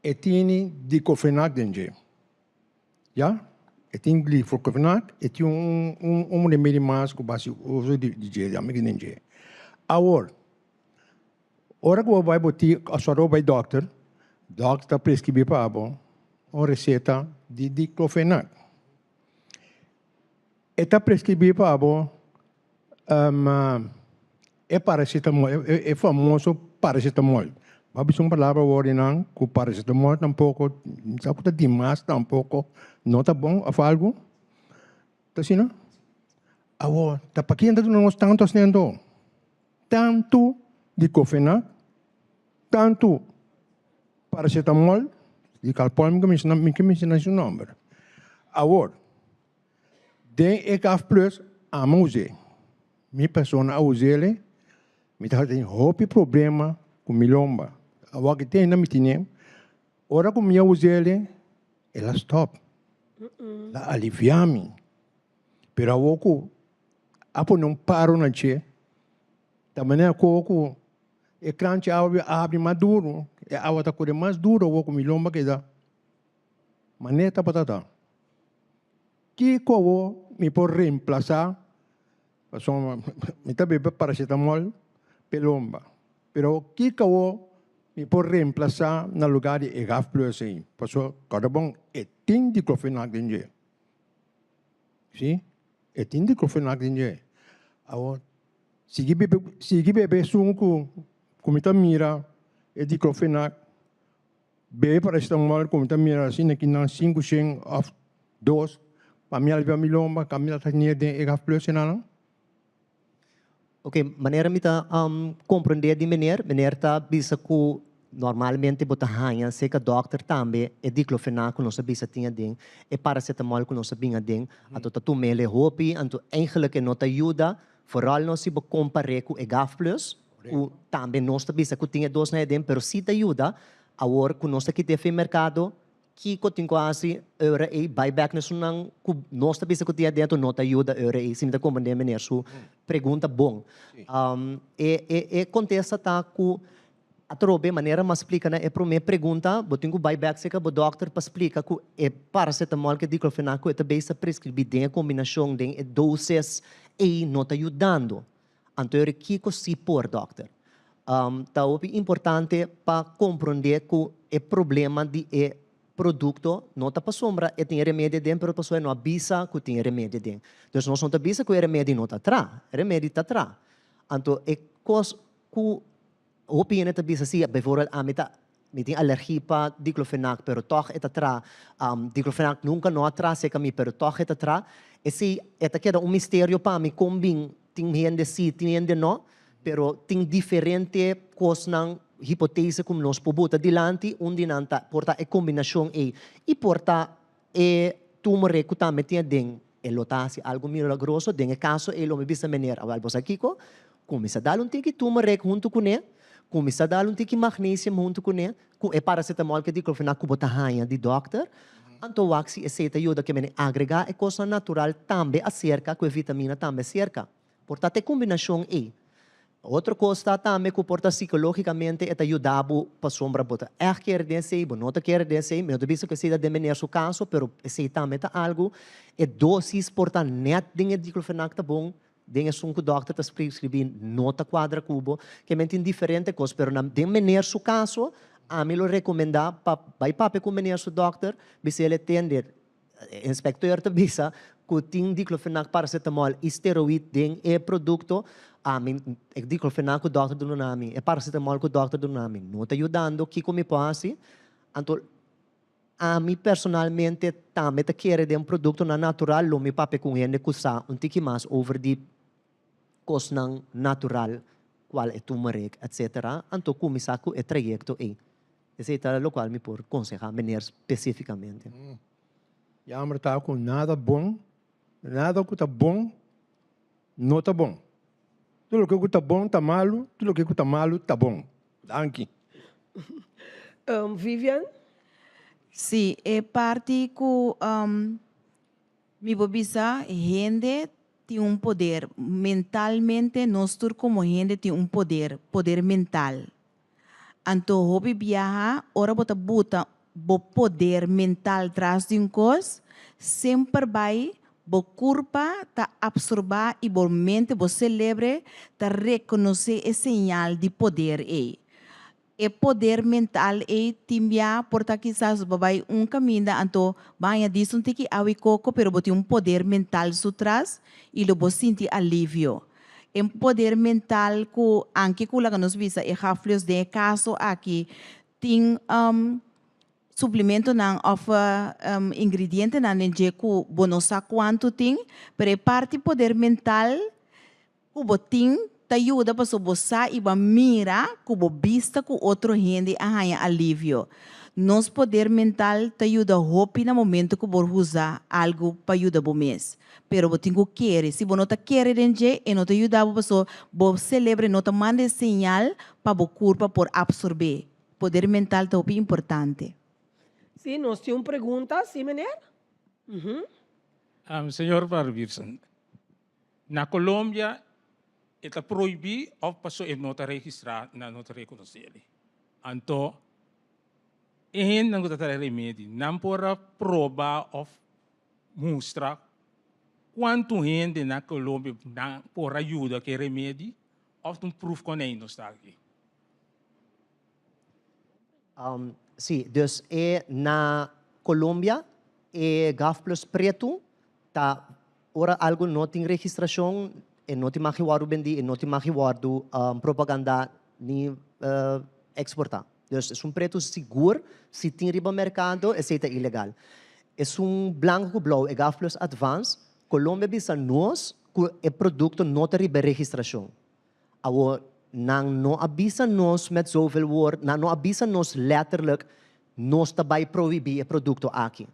e tini diclofenac den dje. Ya, e tin glifocofenac, e tin un un un remedi mas ku basi uso di di dje, ya mi kende dje. Awor, ora ku bo bai bo ti ora bo bai dòkter, dòkter ta preskribí pa bo un reseta di diclofenac. E ta preskribí pa bo E paracetamol, e famoso paracetamol. Bo a bisa un palabra awor di nan ku paracetamol tampoko, sa ku ta dimas tampoko no ta bon òf algu. Ta asina? Awor, ta paki nan ta duna nos tantu asina anto? Tantu diclofenac, tantu paracetamol, di Calpol mi ke mi ke menshona su nòmber. Awor, den e Gaf Plus amo us'é. Mi persona a us'el, mi tabata tin hopi problema ku mi lomba. Awor ki tenda mi tine, ora ku mi a us'el, el a stòp. El a aliviá mi. Pero awor ku a pone un paro na dje, ta manera ku ku e kranchi awa a habri mas duru, e awa ta kore mas duru awor ku mi lomba keda manera tabata ta. Kiko awor mi por reemplasá? Pasobra mi ta bebe paracetamol p'e lomba. Pero kiko awor mi por reemplasá na lugá di e Gaf Plus ei? Pasobra kòrda bon, e tin diclofenac den dje. Sí, e tin diclofenac den dje. Awor, sigui bebe, sigui bebe esun ku ku mi ta mira e diclofenac. Bebe paracetamol ku mi ta mira asina ki nan sinku shen òf dos pa mi alivia mi lomba ka mi ta tene den e Gaf Plus enanan. Ok, manera mi ta komprendé di meneer, meneer ta bisa ku. Normalmente bo ta haña serka dòkter tambe e diclofenac ku nos a bisa tin aden, e paracetamol ku nos a bin aden, anto ta tum'el e hopi, anto eigenlijk e no ta yuda, vooral no si bo kompar'é ku e Gaf Plus, ku tambe nos ta bisa ku tin e dosnan aden, pero si ta yuda, awor ku nos ta kit'é fin merkado, Kiko tin ku hasi ora ei bai bek na esunnan ku nos ta bisa ku tin adentro no ta yuda ora ei? Si mi ta komprendé meneer su pregunta bon. E e e kontesta ta ku atrobe manera mi a splika na e promé pregunta bo tin ku bai bek serka bo dòkter pa splika ku e paracetamol ku e diclofenac ku e ta bei sa preskribí den e kombinashon den e doses ei no ta yudando. Anto ora kiko si por dòkter? Ta hopi importante pa komprondé ku e problema di e produkto no ta pasobra e tin e remedi aden pero pasobra e no a bisa ku tin e remedi aden. Dus nos no ta bisa ku e remedi no ta tra, e remedi ta tra. Anto e kos ku Hopi hende ta bisa si, bijvoorbeeld ami ta, mi tin alergie pa diclofenac, pero tog e ta tra, diclofenac nunca no a tra cerca mi, pero tog e ta tra. Esey e ta keda un misterio pa mi con bin tin hende si, tin hende no, pero tin diferente cosnan, hipotese cu nos por bota dilanti, un di nan ta por ta e combinacion ey y por ta e tumor cu tambe tin aden. E lo ta hasi algu milagroso. Den e kaso ei lo mi bisa meneer, awel bo sa kiko? Kuminsá dal un tiki turmeric huntu kuné, kuminsá dal un tiki magnesium huntu kuné, ku e paracetamol ku e diclofenac ku bo ta haña di dòkter. Anto wak si esei ta yuda ke mene agregá e kosnan natural tambe aserka ku e vitamina tambe aserka. Por ta ta e kombinashon ei. Otro kos ta tambe ku por ta sikológikamente e ta yuda bo pasobra bo ta ègt kere den esei, bo no ta kere den esei. Mi no ta bisa ku esei ta den meneer su kaso, pero esei tambe ta algu. E dósis por ta nèt den e diclofenac ta bon, den esun ku dòkter ta preskribí no ta kuadra ku bo. Ke men tin diferente kos, pero na den meneer su kaso ami lo rekomendá pa bai papia ku meneer su dòkter, bisa el e tende. E inspecteur ta bisa cu tin diclofenac, paracetamol y steroid den e producto. Ami, e diclofenac cu dokter duna na mi, e paracetamol cu dokter duna na mi no ta yudando. Kico mi por haci? Anto, ami personalmente tambe ta kere den productonan natural. Lo mi papia cu un hende cu sa un tiki mas over di cosnan natural, cual e turmeric, etcetera. Anto cuminsa cu e trayecto ey. Esei ta lokual mi por konsehá meneer spesífikamente. Jammer ta ku nada bon, nada ku ta bon no ta bon. Tur loke ku ta bon ta malu, tur loke ku ta malu ta bon. Danki. Vivian? Sí, e parti ku mi por bisa hende tin un poder. Mentalmente nos tur komo hende tin un poder, poder mental. Anto hopi biaha ora bo ta buta bo poder mental tras di un kos, semper bai bo kurpa ta absorbá i bo mente, bo selebre ta rekonosé e señal di poder ei. E poder mental ei tin bia por ta kisas bo bai un kaminda anto bo haña dis un tiki awa i koko pero bo tin un poder mental su tras i lo bo sinti alivio. E poder mental ku anke ku laga nos bisa e gaflios den e kaso aki tin suplimentonan òf ingredientenan den dje ku bo no sa kuantu tin, pero e parti poder mental ku bo tin ta yuda pasobra bo sa i bo a mira ku bo bista ku otro hende a haña alivio. Nos poder mental ta yuda hopi na momento ku bo usa algu pa yuda bo mes. Pero bo tin ku kere. Si bo no ta kere den dje, e no ta yuda bo paso bo selebre no ta manda e señal pa bo kurpa por absorbé. Poder mental ta hopi importante. Sí, nos tin un pregunta, sí meneer? Señor Van Wiersen, na Colombia e ta prohibí of paso e no ta registrá, nan no ta rekonosé el. Anto e hendenan ku ta traha remedi, nan por a proba of mustra cuanto hende na Colombia nan por a yuda cu e remedi of ta un proef konijn nos ta aki? Sí, dus e na Colombia e Gaf Plus pretu ta ora algo no tin registracion e no tin mag di wordo bendi, e no tin mag di wordo propaganda ni exporta. Dus esun pretu sigur si tin riba merkado esei ta ilegal. Esun blanku ku blou e Gaf Plus Advance, Colombia bisa nos ku e produkto no ta riba e registrashon. Awor Nan no a bisa nos met zoveel woord, nan no a bisa nos letterlijk, nos ta bai prohibí e produkto aki.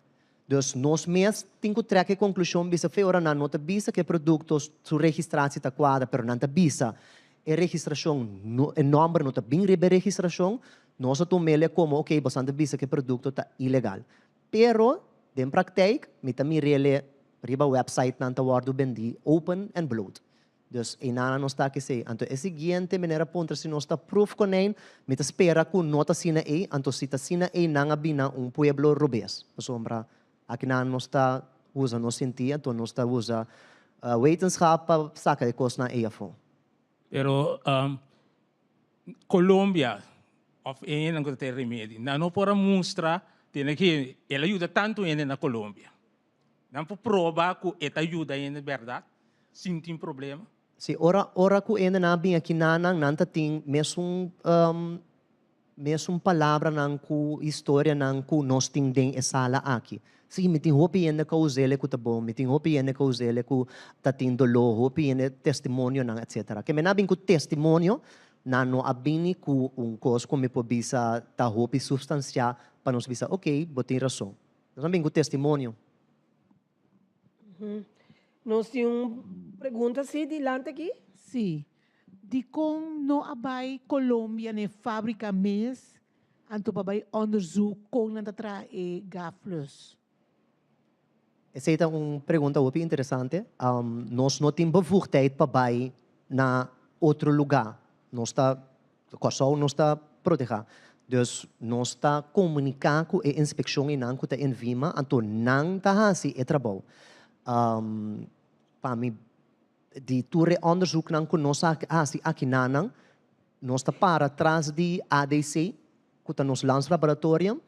Dus nos mes tin ku trek e konklushon bisa fe ora nan no ta bisa ku e produkto su registratie ta kuadra pero nan ta bisa e registrashon no e nòmber no ta bin riba e registrashon, nos a tum'el komo oke bosan ta bisa ku e produkto ta ilegal. Pero den praktijk mi ta mir'el riba websitenan ta wòrdu bendí open and bloot. Dus einanan nos ta kesei. Anto e siguiente meneer a puntra si nos ta proefkonijn. Mi ta spera ku no ta asina ei. Anto si ta asina ei nan a bina un pueblo robes. Pasobra akinan nos ta usa nos sintí anto nos ta usa wetenschap pa saka e kosnan ei afó. Pero Colombia of e hendenan ku ta trae remedi nan no por a mustra tene ke el a yuda tantu hende na Colombia. Nan por proba ku e ta yuda hende bèrdat sin tin problema? Si, ora ora ku hendenan a bin aki na nan, nan ta tin mesun mesun palabranan ku historianan ku nos tin den e sala aki. Si, mi tin hopi hende ku a us'el ku ta bon, mi tin hopi hende ku a us'el ku ta tin doló, hopi hende testimonionan etcetera. Ke men a bin ku testimonio, nan no a bini ku un kos ku mi por bisa ta hopi supstansiá pa nos bisa, okey, bo tin rason. Nos a bin ku testimonio. Nos tin un pregunta si dilanti aki. Si. Dikon no a bai Colombia na e fabrika mes anto pa bai onderzoek kon nan ta traha e gaflus? Esei ta un pregunta hopi interesante. Nos no tin bevoegdheid pa bai na otro lugá. Nos ta Kòrsou nos ta protehá. Dus nos ta komuniká ku e inspekshon einan ku ta INVIMA, anto nan ta hasi e trabou. Pa mi, di tur e òndersuknan ku nos a hasi akinanan, nos ta para tras di ADC, ku ta nos landslaboratorium,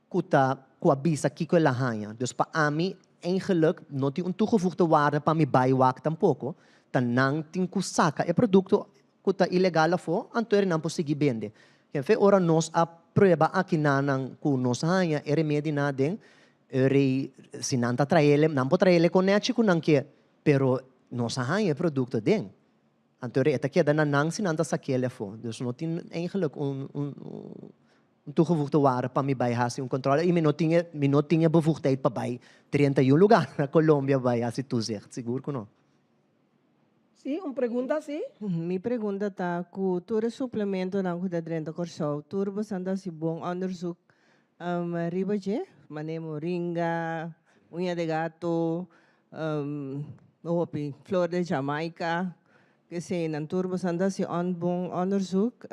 ku ta ku a bisa kiko el a haña. Dus pa ami eigenlijk no tin un toegevoegde waarde pa mi bai wak tampoko, ta nan tin ku saka e produkto ku ta ilegal afó, anto eri nan por sigui bende. Kenfe ora nos a prueba aki nanan ku nos haña e remedinan aden, eri si nan ta traele, nan por traele kon nechi ku nan ke, pero nos a haña e produkto aden. Anto eri e ta keda na nan si nan ta sakele afó. Dus no tin eigenlijk un un un toegevoegde waarde pa mi bai hasi un controle y mi no tin e mi no tin e bevoegdheid pa bai 31 lugar na Colombia bai hasi toezicht, sigur ku no. Sí, un pregunta sí. Mi pregunta ta ku tur e suplementonan ku ta drenta Kòrsou, tur bosan ta hasi bon onderzoek riba dje? Manera moringa, uña de gato, hopi flor de Jamaica, keseinan tur bosan ta hasi bon onderzoek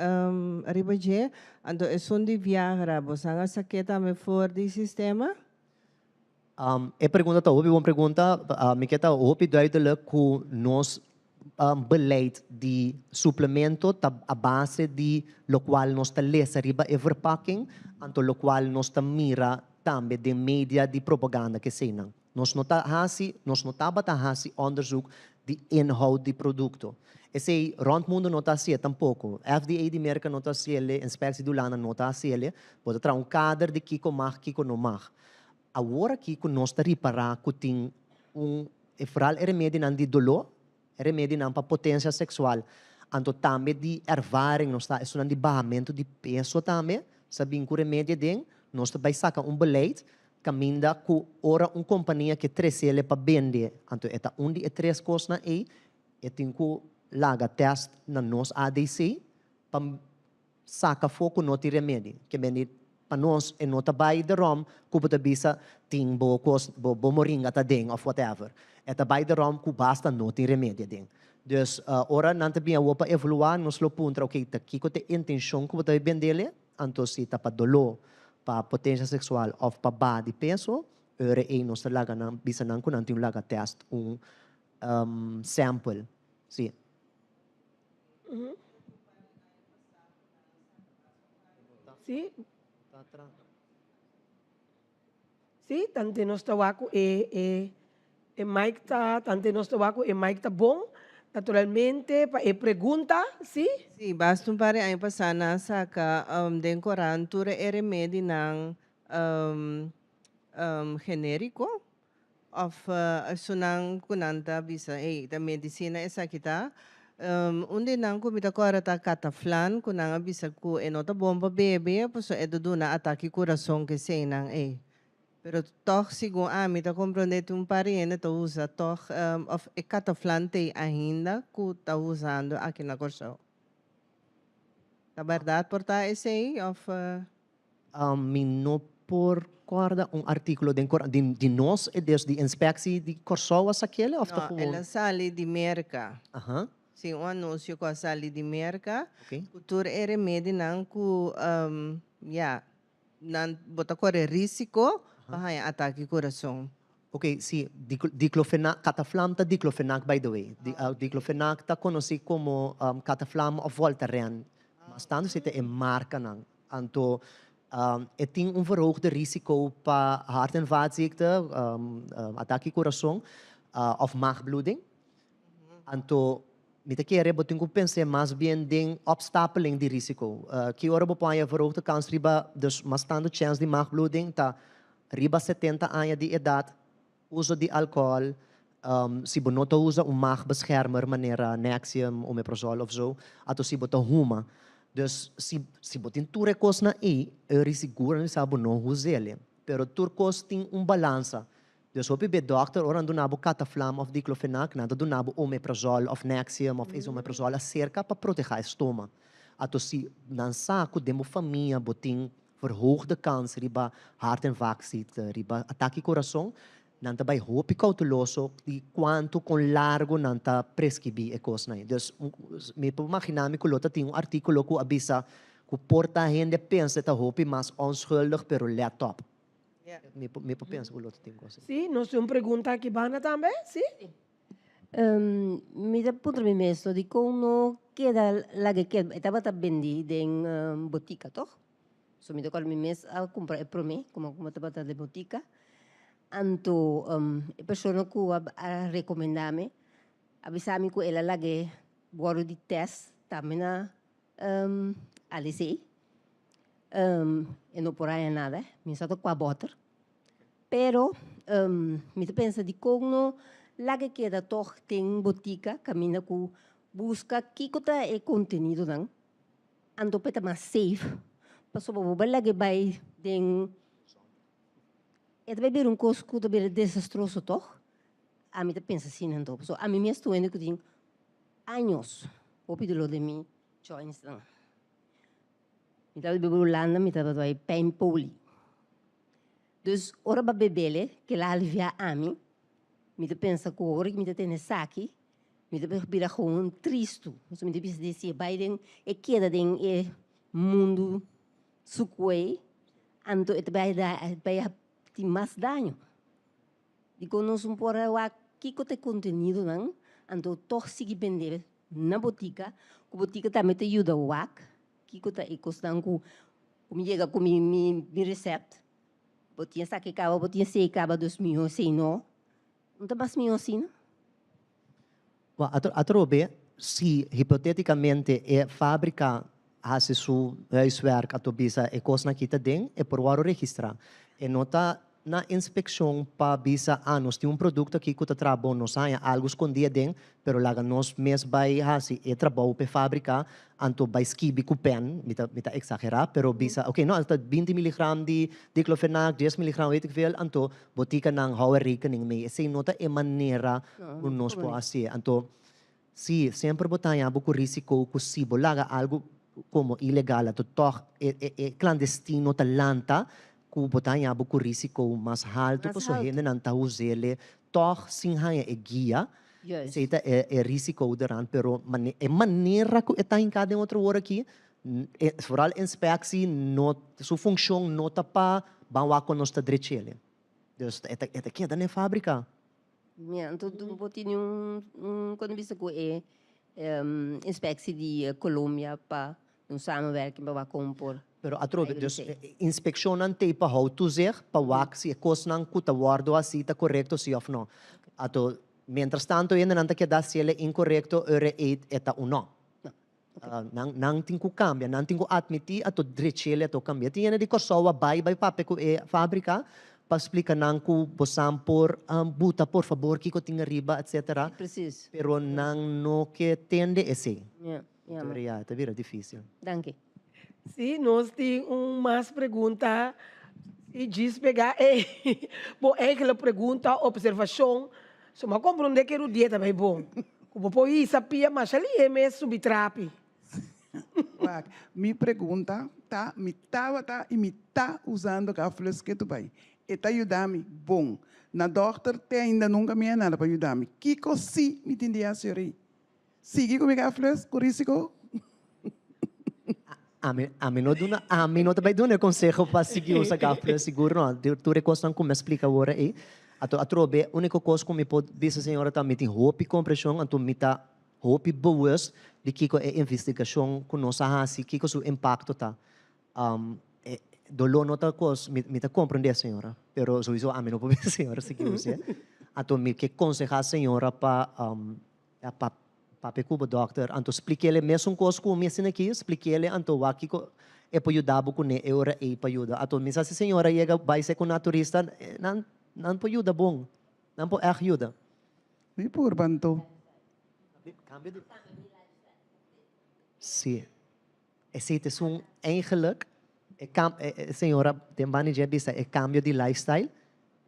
riba dje? Anto esun di Viagra bosan a sak'é tambe for di sistema? E pregunta ta hopi bon pregunta. Mi ke ta hopi duidelijk ku nos beleid di suplemento ta a base di lokual nos ta lesa riba e verpakking, anto lokual nos ta mira tambe den media di propaganda keseinan. Nos no ta hasi, nos no tabata hasi onderzoek di inhoud di produkto. Esei rònt mundu no ta hasié tampoko. FDA di Merka no ta hasié, Inspectie di Hulanda no ta hasié. Bo ta traha un kader di kiko mag, kiko no mag. Awor aki ku nos ta ripará ku tin un, e foral e remedinan di doló, e remedinan pa potensia seksual, anto tambe di ervaring nos ta esunnan di bahamentu di peso tambe, sa bin ku remedi aden, nos ta bai saka un beleid kaminda ku ora un kompania ke tresele pa bende, anto e ta un di e tres kosnan ei, e tin ku laga tèst na nos ADC pa Saka afó ku no tin remedi. Ke bende pa nos e no ta bai derom ku bo ta bisa tin bo kos bo bo moringa ta den of whatever. E ta bai derom ku basta no tin remedi aden. Dus ora nan ta bin awor pa evaluá nos lo puntra oke ta kiko ta e intenshon ku bo ta bai bendele? Anto si ta pa doló, pa potensia seksual of pa baha di peso, ora ei nos ta laga nan bisa nan ku nan tin un laga tèst un sample. Si. Sí. Sí, tante nos ta wak ku e e e mic ta, tante nos ta wak ku e mic ta bon. Naturalmente pa e pregunta, sí. Sí, basta un par di aña pasá nan a saka den korant tur e remedinan genériko Of esunnan ku nan ta bisa, ey, ta medisina esaki ta. Un di nan ku mi ta kòrda ta Cataflan ku nan a bisa ku e no ta bon pa bebe pasobra e ta duna atake kurason ku eseinan ei. Pero tòg segun ami ta komprondé tin un par di hende ta usa tòg òf e Cataflan t'ei ainda ku ta usando aki na Kòrsou. Ta bèrdat por ta esei òf? Mi no por kòrda un artíkulo den korant di di nos e des di inspeksie di Kòrsou a sakele òf ta No, el gewoon? a sali di Merka. Aha. Si, un anunsio ku a sali di Merka Oké. ku tur e remedinan ku ya, nan bo ta kore risiko pa haña atake kurason. Oké, si, diclofenac, Cataflam ta diclofenac by the way. Diclofenac ta konosí komo Cataflam òf Voltaren. Mas tantu si ta e markanan. Anto e tin un verhoogde risico pa hart en vaatziekte, atake kurason of maagbloeding. Anto mi ta kere bo tin ku pens'é mas bien den opstapeling di risico. Ki ora bo por haña verhoogde kans riba, dus mas tantu chèns di maagbloeding ta riba 70 aña di edat, Uso di alcohol, si bo no ta usa un maagbeschermer manera Nexium, Omeprazol of zo, ato si bo ta huma. Dus si si bo tin tur e cosnan ey, e risigur nan bisa bo no huzele. Pero tur cos tin un balansa. Dus hopi be dokter ora nan duna bo Cataflam of Diclofenac, nan ta duna bo Omeprazol of Nexium of Esomeprazol acerca pa proteha e stoma. Ato si nan sa cu den bo famia bo tin verhoogde kans riba hart en vaatziekte, riba atake kurason, nan ta bai hopi kouteloso di kuantu kon largu nan ta preskribí e kosnan ei. Dus mi por imaginá mi ku lo ta tin un artíkulo ku a bisa ku por ta hende pensa e ta hopi mas onschuldig pero let op. Mi por mi por pensa ku lo ta tin kos asina. Sí, nos tin un pregunta aki banda tambe, sí? Mi ta puntra mi mes to dikon no keda laga e keda, e tabata bendi den botika toch? So mi ta acorda mi mes a cumpra e prome como como tabata den botica. Anto e persona cu a recomenda mi a bisa mi cu el a lag'e wordo di test tambe na ADC. E no por haya nada, mi sa ta cua boter. Pero mi ta pensa dicon no laga keda toch den botica caminda cu busca kico ta e contenidonan. Anto pa e ta mas safe, pasobra bo bai laga e bai den, e ta bai bira un kos ku ta bira desastroso tòg? Ami ta pensa asina anto, pasobra ami mes ta un hende ku tin años hopi dolor den mi jointsnan. Mi tabata biba Hulanda, mi tabata bai pijnpoli. Dus ora bo a bebele, kila alivia ami, mi ta pensa ku ora ku mi ta tene esaki, Mi ta bira gewoon tristu. Pasobra mi ta bisa di si e bai den, e keda den e mundu sukuei, anto e ta bai da, e bai tin mas daño. Dikon nos no por a wak kiko ta e kontenidonan, anto tòg sigui bende na botika, ku botika tambe ta yuda wak kiko ta e kosnan ku mi yega ku mi mi resèpt. Bo tin esaki kaba, bo tin esei kaba, dus mihó esei no. No ta mas mihó asina? Bo atrobe, si hipoteticamente e fabrica haci su huiswerk ato bisa e cosnan aki ta den, e por worde registra. E no ta na inspeccion pa bisa, ah, nos tin un producto aki cu ta traha bon, nos a haña algo scondi aden, pero laga nos mes bay haci e trabou p'e fabrica, anto bay skibi cu pen, mi ta mi ta exagera, pero bisa, ok, no, ta binti miligram di diclofenac, dies miligram weet ik veel, anto Botikanan hou e rekening mee. Esei no ta e manera ku nos por hasié. Anto, sí, semper bo ta haña bo ku risiko ku si bo laga algu komo ilegal anto tòg e e e klandestino ta lanta ku bo ta haña bo ku risiko mas haltu pasobra hendenan ta us'é tòg sin haña e guia. Esei ta e e risiko deran. Pero e manera ku e ta hinká den otro wor aki Vooral inspectie no, su funcion no ta pa ban wak con nos ta drechele. Dus e ta, e ta keda na e fabrica. Ja, anto bo tin un, un con bisa cu e inspectie di Colombia pa un samenwerking pa wak con por. Pero atrobe, dus inspeccionnan t'ey pa hou toezicht, pa wak si e cosnan cu ta wordo haci ta corecto si of no. Ato, mientras tanto hendenan ta keda haciele incorecto, ora ey e ta un no. Nan nan tin ku kambia, nan tin ku atmití ato drechele ato kambia. Tin hende di Kòrsou a bai bai papia ku e fábrika. pa splika nan ku bosan por buta por fabor kiko tin ariba etcetera. Precies. Pero nan no ke tende esei. Ja, jammer. Pero ya, ta bira dificil. Danki. Sí, nos tin un mas pregunta y djis pega e bo eigenlijk pregunta, observacion. So mi a comprende ke Rudier ta bay bon. Ku bo por hisa pia masha lihe mes subi trapi. Wak, mi pregunta ta, mi tabata y mi ta usando Gaflus ketu bay. E ta yuda mi bon. Na dokter te ainda nunca mi a nada pa yuda mi. Kiko si mi tin di haci ori? Sigui ku mi Gaflus, ku risico? Ami, ami no duna, ami no ta bay duna e conseho pa sigui usa Gaflus, sigur no. Tur e cosnan cu mi a splica awor ey. Ato atrobe, unico cos cu mi por bisa señora ta mi tin hopi compresion, anto mi ta Hopi bewust di kiko e investigashon ku nos a hasi, kiko su impakto ta. E doló no ta kos, mi mi ta komprendé señora, pero souiso ami no por bisa señora sigui us'é. Anto mi ke konsehá señora pa ya pa papia ku bo dòkter, anto splik'é mesun kos ku mi asina aki, splik'é anto wak kiko e por yuda bo kuné e ora ei pa yuda. Anto mi sa si señora yega bai ser ku naturista, nan nan por yuda bon, nan por ègt yuda. Mi purba anto. Sí. Esei ta esun eigenlijk, e cam, e señora den banda dje a bisa e cambio di lifestyle.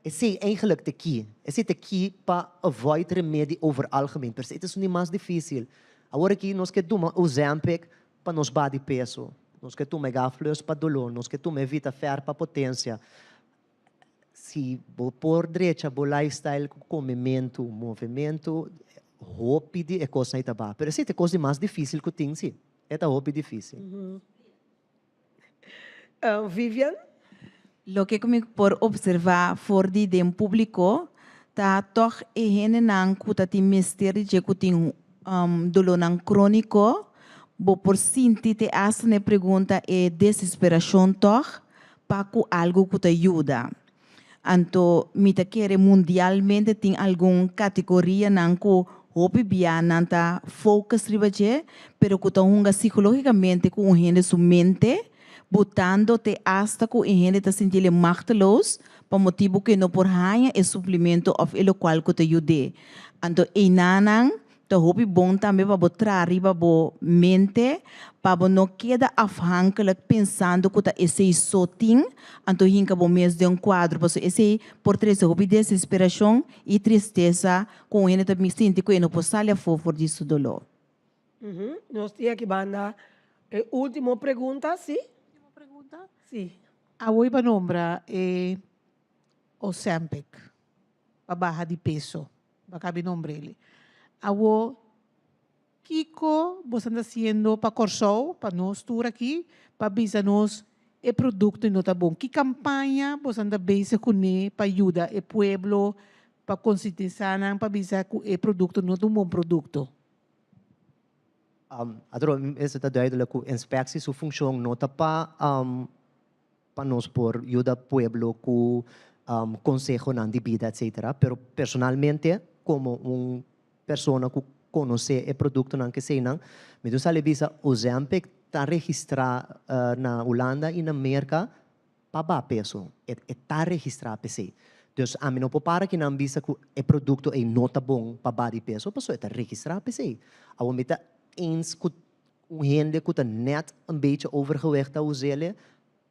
Esei eigenlijk ta ki. Esei ta ki pa avoid remedi over algemeen. Pero esei ta esun di mas dificil. Awor aki nos ke tuma Ozempic pa nos baha di peso. Nos ke tuma e Gaflus pa dolor. Nos ke tuma e Vitafer pa potencia. Si bo por drecha bo lifestyle ku komementu, movementu, hopi di e kosnan ei ta baha. Pero esei ta e kos di mas difísil ku tin, sí. E ta hopi difísil. Vivian? Loke ku mi por observá for di den públiko ta tòg e hendenan ku ta tin mester di dje ku tin dolónan króniko, bo por sinti te asta na e pregunta e desesperashon tòg pa ku algu ku ta yuda. Anto mi ta kere mundialmente tin algun kategorianan ku hopi bia nan ta focus riba dje, pero ku ta hunga psikologikamente ku un hende su mente, botando te asta ku e hende ta sinti el machteloos pa motibu ku e no por haña e suplemento òf e lokual ku ta yud'é. Anto einanan Ta hopi bon tambe pa bo traha riba bo mente pa bo no keda afhankelijk pensando ku ta esei so tin, anto hinka bo mes den un kuadro pasobra esei por trese hopi desesperashon i tristesa ku un hende ta bin sinti ku e no por sali afó for di su doló. Nos tin aki banda e ultimo pregunta, si? Ultimo pregunta? Si. Awor pa nombra e Ozempic pa baha di peso. Bo kabi nombr'el. Awo, kiko boso ta hasiendo pa Kòrsou, pa nos tur aki, pa bisa nos e produkto no ta bon? Ki kampaña boso ta bezig kuné pa yuda e pueblo, pa konsientisá nan pa bisa ku e produkto no ta un bon produkto? Adro, mester ta duidelijk ku inspektie su funshon no ta pa pa nos por yuda pueblo ku konsehonan di bida etcetera, pero personalmente komo un persona ku konosé e produktonan keseinan mi ta sali bisa Ozempic ta registrá na Hulanda i na Merka pa baha peso, e ta registrá p'esei. Dus ami no por para kinan bisa ku e produkto ei no ta bon pa baha di peso pasobra e ta registrá p'esei. Awor mi ta eens ku Un hende ku ta nèt un bechi overgewicht ta us'el,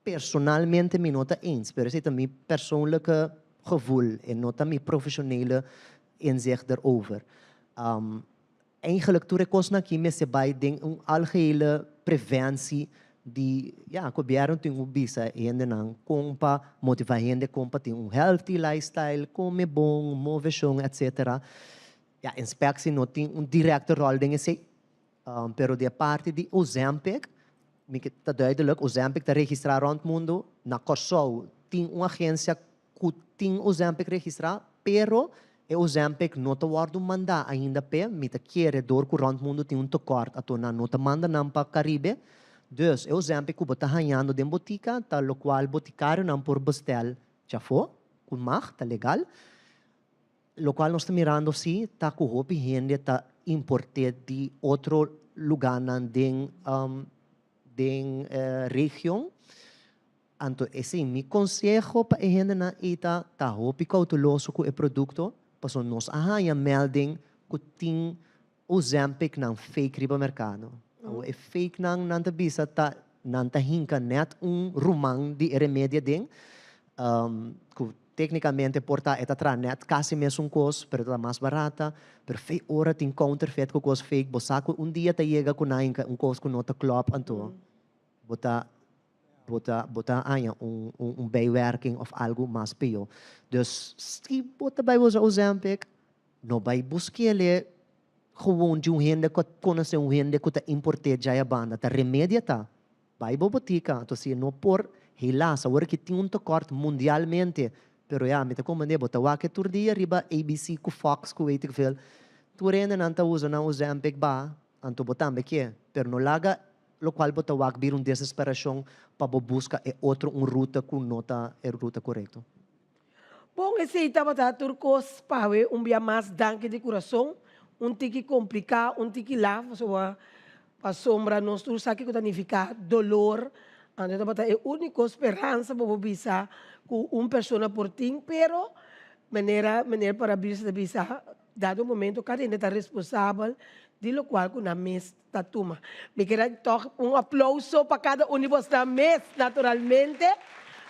personalmente mi no ta eens, pero esei ta mi persoonlijke gevoel en no ta mi profesionele inzicht erover. Eigenlijk tur e kosnan aki mester bai den un algehele preventie di, ya, gobièrnu tin ku bisa e hendenan kon pa motivá hende kon pa tin un healthy lifestyle, kome bon, moveshon, etcetera. Ya, inspectie no tin un directe ròl den esei. Pero di e parti di Ozempic, mi ke ta duidelijk, Ozempic ta registrá rònt mundu. Na Kòrsou tin un agensia ku tin Ozempic registrá, pero e Ozempic no ta wòrdu mandá ainda p'e. Mi ta kere dor ku rònt mundu tin un tekòrt, ato nan no ta manda nan pa Karibe. Dus e Ozempic ku bo ta hañando den botika ta lokual botikarionan por bestèl djafó, ku mag, ta legal. Locual nos ta mirando si ta cu hopi hende ta importe di otro lugarnan den den region. Anto esei mi konseho pa e hendenan ei ta, ta hopi kouteloso ku e produkto, pasobra nos a haña melding ku tin Ozempic nan fake riba merkado. Awor e fake nan nan ta bisa ta nan ta hinka net un ruman di e remedi aden, ku teknikamente por ta e ta traha net kasi mesun kos pero ta mas barata, pero fei ora tin counterfeit ku kos fake bo sa ku un dia ta yega ku nan hinka un kos ku no ta klòp anto bo ta bo ta bo ta haña un un bijwerking òf algu mas pió. Dus si bo ta bai usa Ozempic No bai busk'el gewoon di un hende ku a konosé un hende ku ta import'é djai a banda. Ta remedia ta. Bai bo botika. Anto si e no por, helaas, awor aki tin un tekort mundialmente. Pero ya, mi ta komprendé, bo ta wak e tur dia riba ABC ku Fox ku weet ik veel. Tur hendenan ta usa nan Ozempic ba, anto bo tambe ke. Pero no laga lokual bo ta wak bira un desesperashon pa bo buska e otro un ruta ku no ta e ruta korekto. Bon, esei tabata tur kos pa awe. Un bia mas danki di kurason. Un tiki kompliká, un tiki laf, pasobra pasobra nos tur sa kiko ta nifiká dolor. Anto tabata e úniko speransa bo por bisa ku un persona por tin, pero manera meneer Parabirsa ta bisa, dado momento kada hende ta responsabel di lokual ku nan mes ta tuma. Mi kier a tòg un aplouso pa kada un di bosnan mes, naturalmente.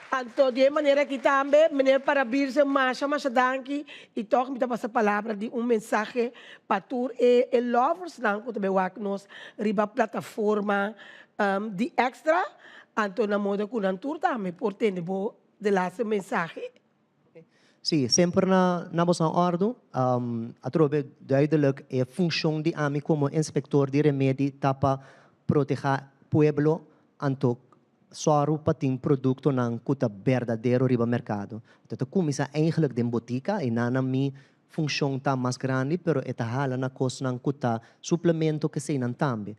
Anto di e manera aki tambe, meneer Parabirse, masha masha danki i tòg mi ta pasa palabra di un mensahe pa tur e e loversnan ku ta bai wak nos riba plataforma di Extra. Anto na moda ku nan tur tambe por tende bo de laatste mensahe. Sí, semper na na boso òrdu. Atrobe duidelijk e funshon di ami komo inspektor di remedi ta pa protehá pueblo anto sòru pa tin produktonan ku ta berdadero riba merkado. Anto ta kuminsá eigenlijk den botika i nan mi funshon ta mas grandi pero e ta hala na kosnan ku ta suplemento keseinan tambe.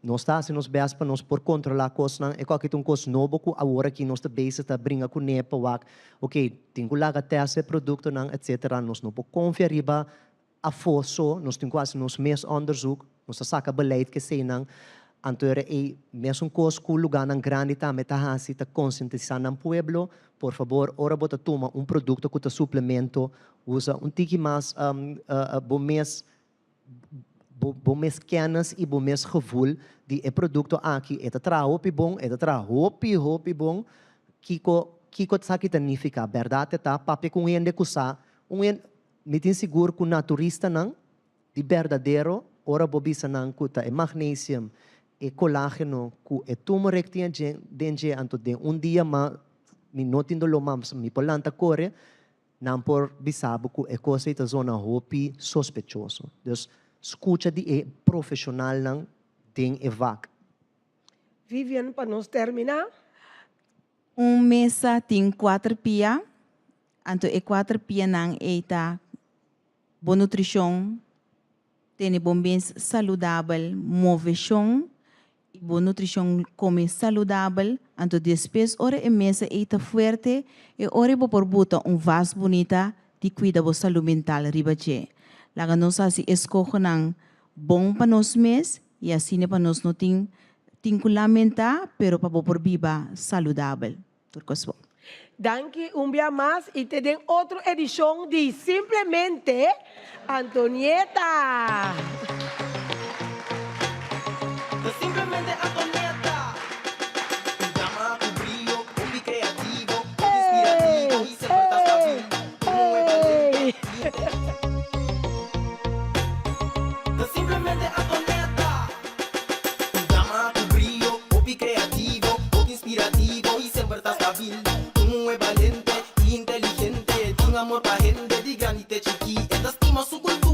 Nos ta hasi nos best pa nos por kontrolá kosnan. E koki ta un kos nobo ku awor aki nos ta bezig ta bringa kuné pa wak, oke, tin ku laga tèst e produktonan etsetera. Nos no por konfia riba afó so, nos tin ku hasi nos mes onderzoek, nos ta saka beleid ku eseinan. Anto era ei mesun kos ku lugánan grandi tambe ta hasi, ta konsientisá nan pueblo, por fabor ora bo ta tuma un produkto ku ta suplemento, usa un tiki mas bo mes Bo bo mes kennis i bo mes gevoel di e produkto aki e ta traha hopi bon, e ta traha hopi hopi bon, kiko kiko esaki ta nifiká? Bèrdat e ta papia ku un hende ku sa, un hende, mi tin sigur ku naturistanan di berdadero ora bo bisa nan ku ta e magnesium, e kolágeno ku e turmeric tin aden den dje anto den un dia ma mi no tin doló mas mi por lanta kore, Nan por bisa bo ku e kos ei ta zona hopi sospechoso. Dus skucha di e profeshonalnan den e vak. Vivian, pa nos terminá. Un mesa tin kuater pia, anto e kuater pianan ei ta bon nutrishon, tene bo mes saludabel, moveshon i bo nutrishon kome saludabel, anto despues ora e mesa ei ta fuerte, e ora ei bo por buta un vas bunita di kuida bo salú mental riba dje. Laga nos hasi eskohonan bon pa nos mes i asina pa nos no tin tin ku lamentá, pero pa bo por biba saludabel. Tur kos bon. Danki un bia mas y te den otro edicion di Simplemente Antonieta! Simplemente Antonieta, un dama cu brio, hopi creativo, hopi inspirativo y semper ta stabil, un muhe balente y Simplemente Antonieta, un dama cu brio, hopi creativo, hopi inspirativo y semper ta stabil. Un muhe balente y inteligente, tin amor pa hende di grandi te chiki, e ta stima su cultura.